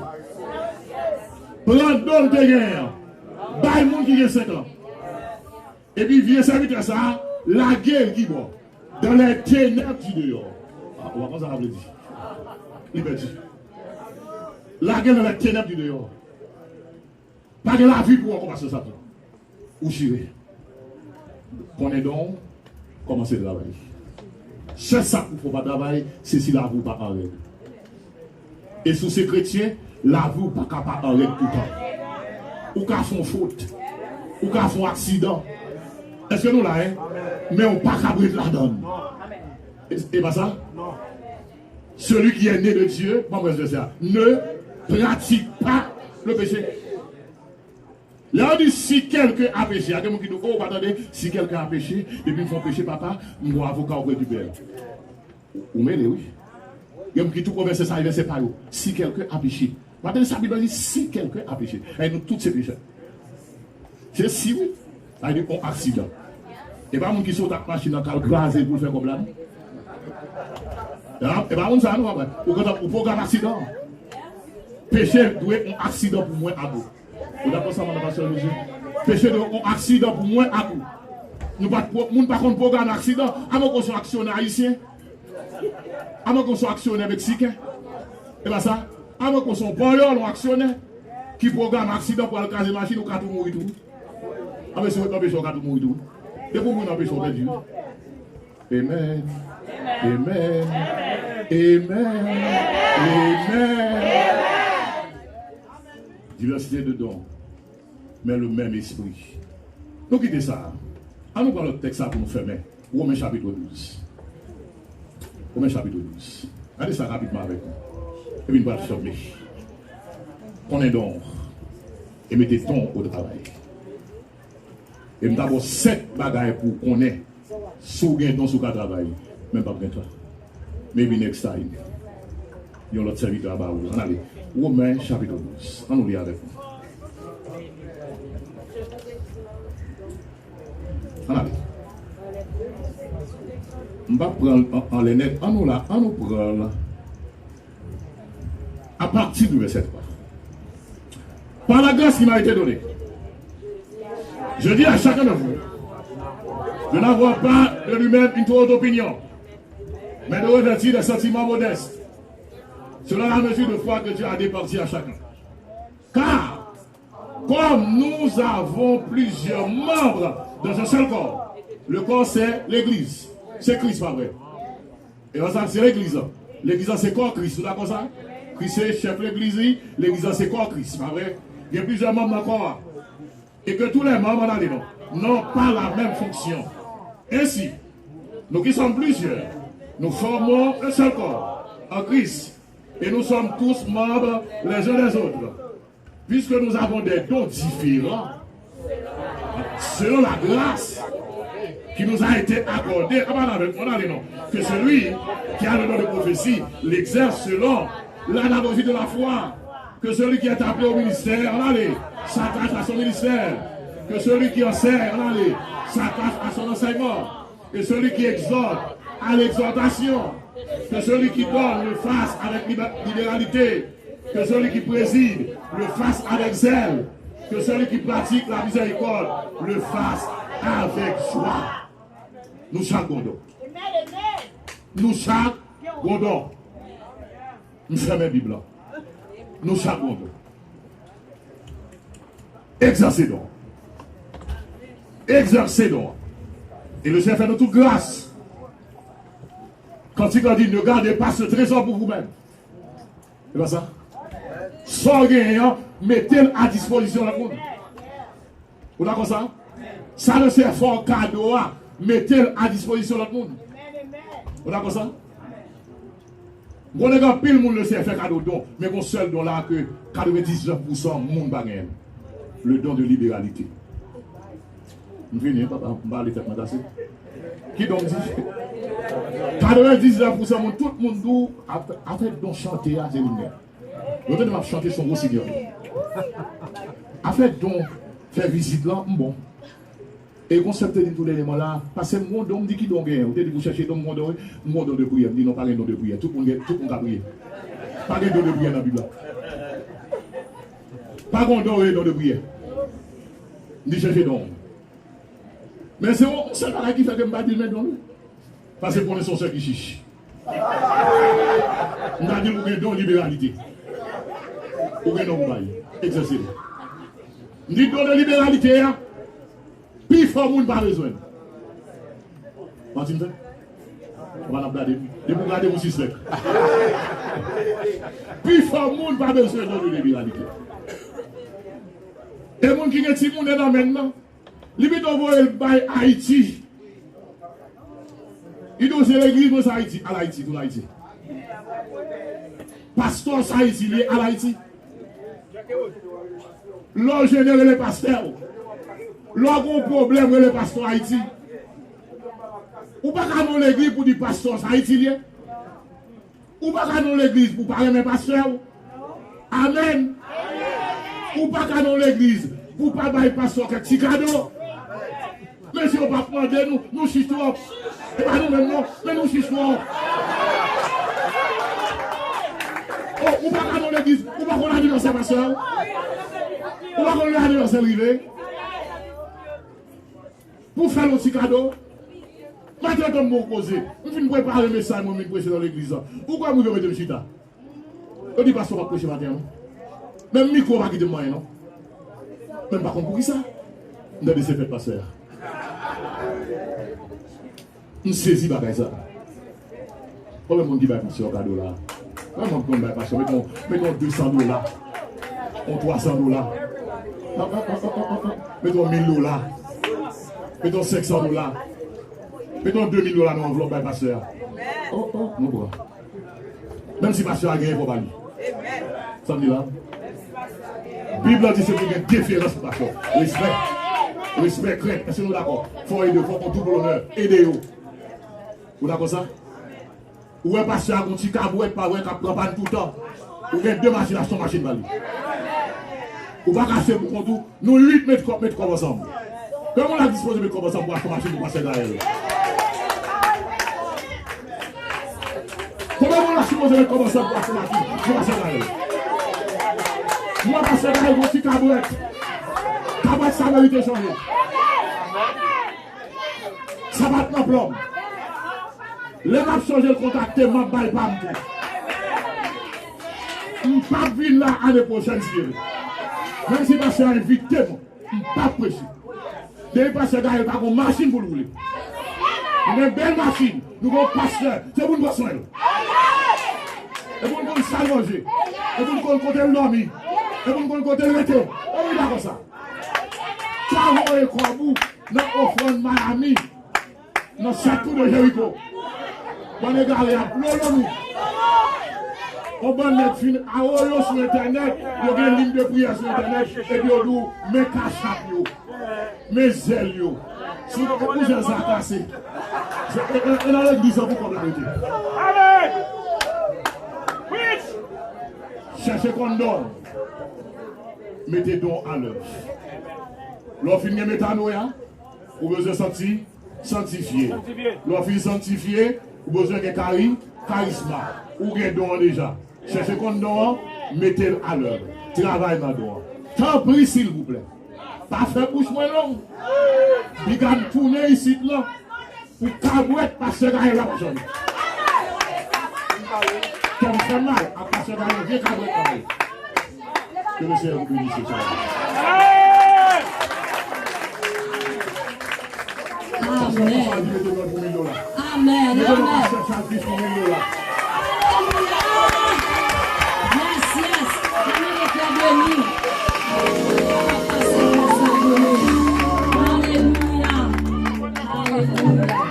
Pran don l te genyen an, bay moun ki gen senk lan. Epi vye sèvitè sa a, lage l kibò? Dans les ténèbres du dehors. Ah, ou pa konn sa sa vle di? Li pèdi. Lage l dans les ténèbres du dehors. Pa gen lavi pou ou ankò, pastè Satan. Ou chire. Konnen don w, kòmanse travay. Sèl sa k pou fè w pa travay, se si lavi w pa an règ. E si w se kretyen, lavi w pa ka pa an règ toutan. Ou ka fè yon fot. Ou ka fè yon aksidan. Èske nou la, en? Men w pa ka ret ladan l. E, e pa sa? Celui qui est né de Dieu, ban mwen vèsè a, ne pratique pas le péché. Lè yo di, si quelqu'un a péché, a gen moun ki di, oh, ou pa tande, si quelqu'un a péché, depi m fè yon peche, papa, m gon avoka ou rekipere. Ou, ou mele, wi. Gen moun ki tou pran vèsè sa, e vèsè pa yo. Si quelqu'un a péché. Ou pa tande sa Bib la di, si quelqu'un a péché. E nou tout se pechè. Se si, wi. Sa vle di, yon aksidan. E pa moun ki sot ak machin nan k al kraze l pou l fè kòb la, non? E pa, e pa moun sa, non, papa. Ou kontan, ou pwogram aksidan. Peche dwe yon aksidan pou mwen ak ou. Ou dakò sa, madan pastè Jezi? Peche dwe yon aksidan pou mwen ak ou. Nou pa t pwo-, moun pa konn pwograme aksidan. Amwen ke w se yon aksyonè ayisyen. Amwen ke w se yon aksyonè meksiken. E pa sa? Amwen ke w se yon panyòl, yon aksyonè ki pwograme aksidan pou al kraze machin, ou ka tou mouri tou. Anben, si w ret nan peche, ou ka tou mouri tou. Depi w mouri nan peche, ou pèdi, wi. Amen. Amen. Amen. Amen. Diversité de dons, mais le même esprit. Nou kite sa. An nou pran lòt tèks sa pou nou fèmen. Women chapit douz. Women chapit douz. Gade sa rapidman avèk mwen. Epi n pral fèmen. Konnen don w. E mete don w o travay. E m ta ba w sèt bagay pou w konnen si w gen don, si w ka travay. Men m p ap gen tan. Maybe next time. Yon lòt sèvitè a ba ou. Ann ale. Women chapit douz. Ann nou li avèk mwen. Ann ale. M p ap pran l an, anlè nèt. Ann nou la, ann nou pran l. À partir du verset trois. Par la grâce qui m'a été donnée, je dis à chacun de vous de n'avoir pas de lui-même une trop haute opinion, mais de revêtir des sentiments modestes, selon la mesure de foi que Dieu a départie à chacun. Car, comme nous avons plusieurs membres dans un seul corps, Le corps, c'est l'église. Se Kris, pa vre? E konsa, se legliz lan. Legliz lan se kò Kris. Nou dakò sa? Kris se chèf legliz li. Legliz lan se kò Kris, pa vre? Gen plizyè manm nan kò a. Et que tous les membres, ann ale non, n'ont pas la même fonction. Ainsi, nous qui sommes plusieurs, nous formons un seul corps en Christ, et nous sommes tous membres les uns des autres. Puisque nous avons des dons différents, selon la grâce qui nous a été accordée, ah, bah, non, non, non, non, que celui qui a le don de prophétie l'exerce selon l'analogie de la foi, que celui qui est appelé au ministère, ann ale, s'attache à son ministère, que celui qui enseigne, ann ale, s'attache à son enseignement, que celui qui exhorte à l'exhortation, que celui qui donne le fasse avec liba-, libéralité, que celui qui préside le fasse avec zèle, que celui qui pratique la miséricorde le fasse avec joie. Nou chak gon don. Nou chak gon don. M fèmen Bib lan. Nou chak gon don. Egzèse don. Egzèse don. E Lesenyè fè nou tout gras. Kantik la di, ne gardez pas ce trésor pour vous-même. Se pa sa? Sa w genyen an, mete l a dispozisyon lòt moun. Ou dakò sa? Sa Lesenyè fè w kado a, mete l a dispozisyon lòt moun. Ou dakò sa? M konnen gen anpil moun Lesenyè fè kado don, men gon sèl don la ke katrevendiznèf pousan moun pa genyen. Le don de liberalité. M fini, wi, papa, m pale tèt mwen kase. Ki don m di? Katrevendiznèf pousan moun, tout moun di w, afè, afè don chante a, se li m gen. Yo tande m ap chante, se yon gwo sinyal. Afè don fè vizit lan, m bon. E konsèp te di m tou dènye mwa la, paske m gon don, m di ki don w genyen. Ou te di pou chèche don, m gon don, wi. M gon don de priyè. M di non, pa gen don de priyè. Tout moun gen, tout moun ka priye. Pa gen don de priyè nan Bib la. Pa gen don, wi, don de priyè. M di chèche don. Men se yon sèl bagay ki fè ke m pa di l men don li. Paske konnen se yon sè ki chich. M ta di l ou gen don liberalite. Ou gen don pou bay. Egzèse l. M di don de liberalite a, pifò moun pa bezwen l. Manti m fè? Ou pa n ap gade m. Depi w gade m, ou sispèk. Pifò moun pa bezwen don de liberalite. E moun ki gen timoun e nan men l nan, li pito voye l bay Ayiti. Li di w se legliz mwen sa Ayiti, al Ayiti, tounen Ayiti. Pastè sa Ayiti, li al Ayiti. Lè w jennen, rele pastè w. Lè w gon pwoblèm, rele pastè Ayiti. Ou pa ka nan legliz pou di pastè sa Ayiti, li ye. Ou pa ka nan legliz pou pa renmen pastè w. Amèn. Ou pa ka nan legliz pou pa bay pastè kèk ti kado. Mesye, yo p ap mande nou, nou chich twòp. E pa nou menm non, men nou chich twòp. Oh, ou pa ka nan legliz, ou pa konn anivèsè pastè w. Ou pa konn lè anivèsè l rive. Pou fè l yon ti kado. Maten an, tann bon koze. M fin prepare mesaj mwen, m vin preche nan legliz la. Ou kwè moun yo mete m chita? Yo di pastè pa preche maten an, non. Menm mikwo pa kite m manyen, non. Men m pa konn poukisa. M tande se fèt pastè a. M sezi bagay sa. Konbyen moun ki bay pastè kado la? Mwen, mwen konn bay pastè, met yon, met yon de san dola. Yon twa san dola. Met yon mil dola. Met yon senk san dola. Met yon de mil dola nan anvlòp bay pastè a. Oh, oh, nou pran. Menm si pastè a genyen, fò ba li. Sa m di la? Bib la di se pou gen deferans pou pastè. Respè. Respè, krent. Èske nou dakò? Fò ede, fò konn tout pou lonè. Ede yo. Ou dakò sa? Ou wè pastè a gon ti kabwèt, pa vre, k ap pran pàn toutan. Ou gen de machin, achte yon machin ba li. Ou pa ka achte pou kont ou. Nou uit met kòb, met kòb ansanm. Konbyen moun la dispoze met kòb ansanm pou achte yon machin pou pastè Gaël? Konbyen moun la sipoze met kòb ansanm pou achte yon machin pou pastè Gaël? Mwen pastè Gaël gon ti kabwèt. Kabwèt sa merite chanje. Sa pa t nan plan m. Lè m ap chanje l kontakte m, m ap bay pa m tou. M p ap vin la ane pwochèn si Dye vle. Menm si pastè a envite m, m p ap preche. Depi pastè Gaël pa gon machin pou l woule. Nou gen bèl machin, nou gen yon pastè, se pou n pran swen l. E pou n konn sa l manje, e pou n konn kote l dòmi, e pou n konn kote l rete. E wi, dakò sa. Sa voye kòb ou nan ofrann Miami, nan sèt tou de Jeriko. Bann egare ap lolo nou. On bann nèg fin awoyo sou entènèt, yo gen liy de priyè sou entènèt, epi yo di w, men kachap yo. Men zèl yo. Si w pa pou zèl sa kase. Se, e, e, e nan legliz la pou kòb la rete. Amen. Preach. Chèche konn don. Mete don an lèv. Lè w fin gen metanoya, ou bezwen santi, sanktifye. Sanktifye. Lè w fin sanktifye, ou bezwen gen kari, karisma. Ou gen don an deja. Chèche konn don an, mete l alè. Travay nan don an. Tanpri, silvouplè. Pa fè bouch mwen long. Piga m tounen isit lan pou kabwèt pastè Gaël la pa jwenn. Kè m fè mal ak pastè Gaël, vye kabwèt pa mal. Ke le Seyè nou beni se sa. Amen. Amen, amen. Aleluya. Yes, yes. Amen, eklè beni. Aleluya. Aleluya.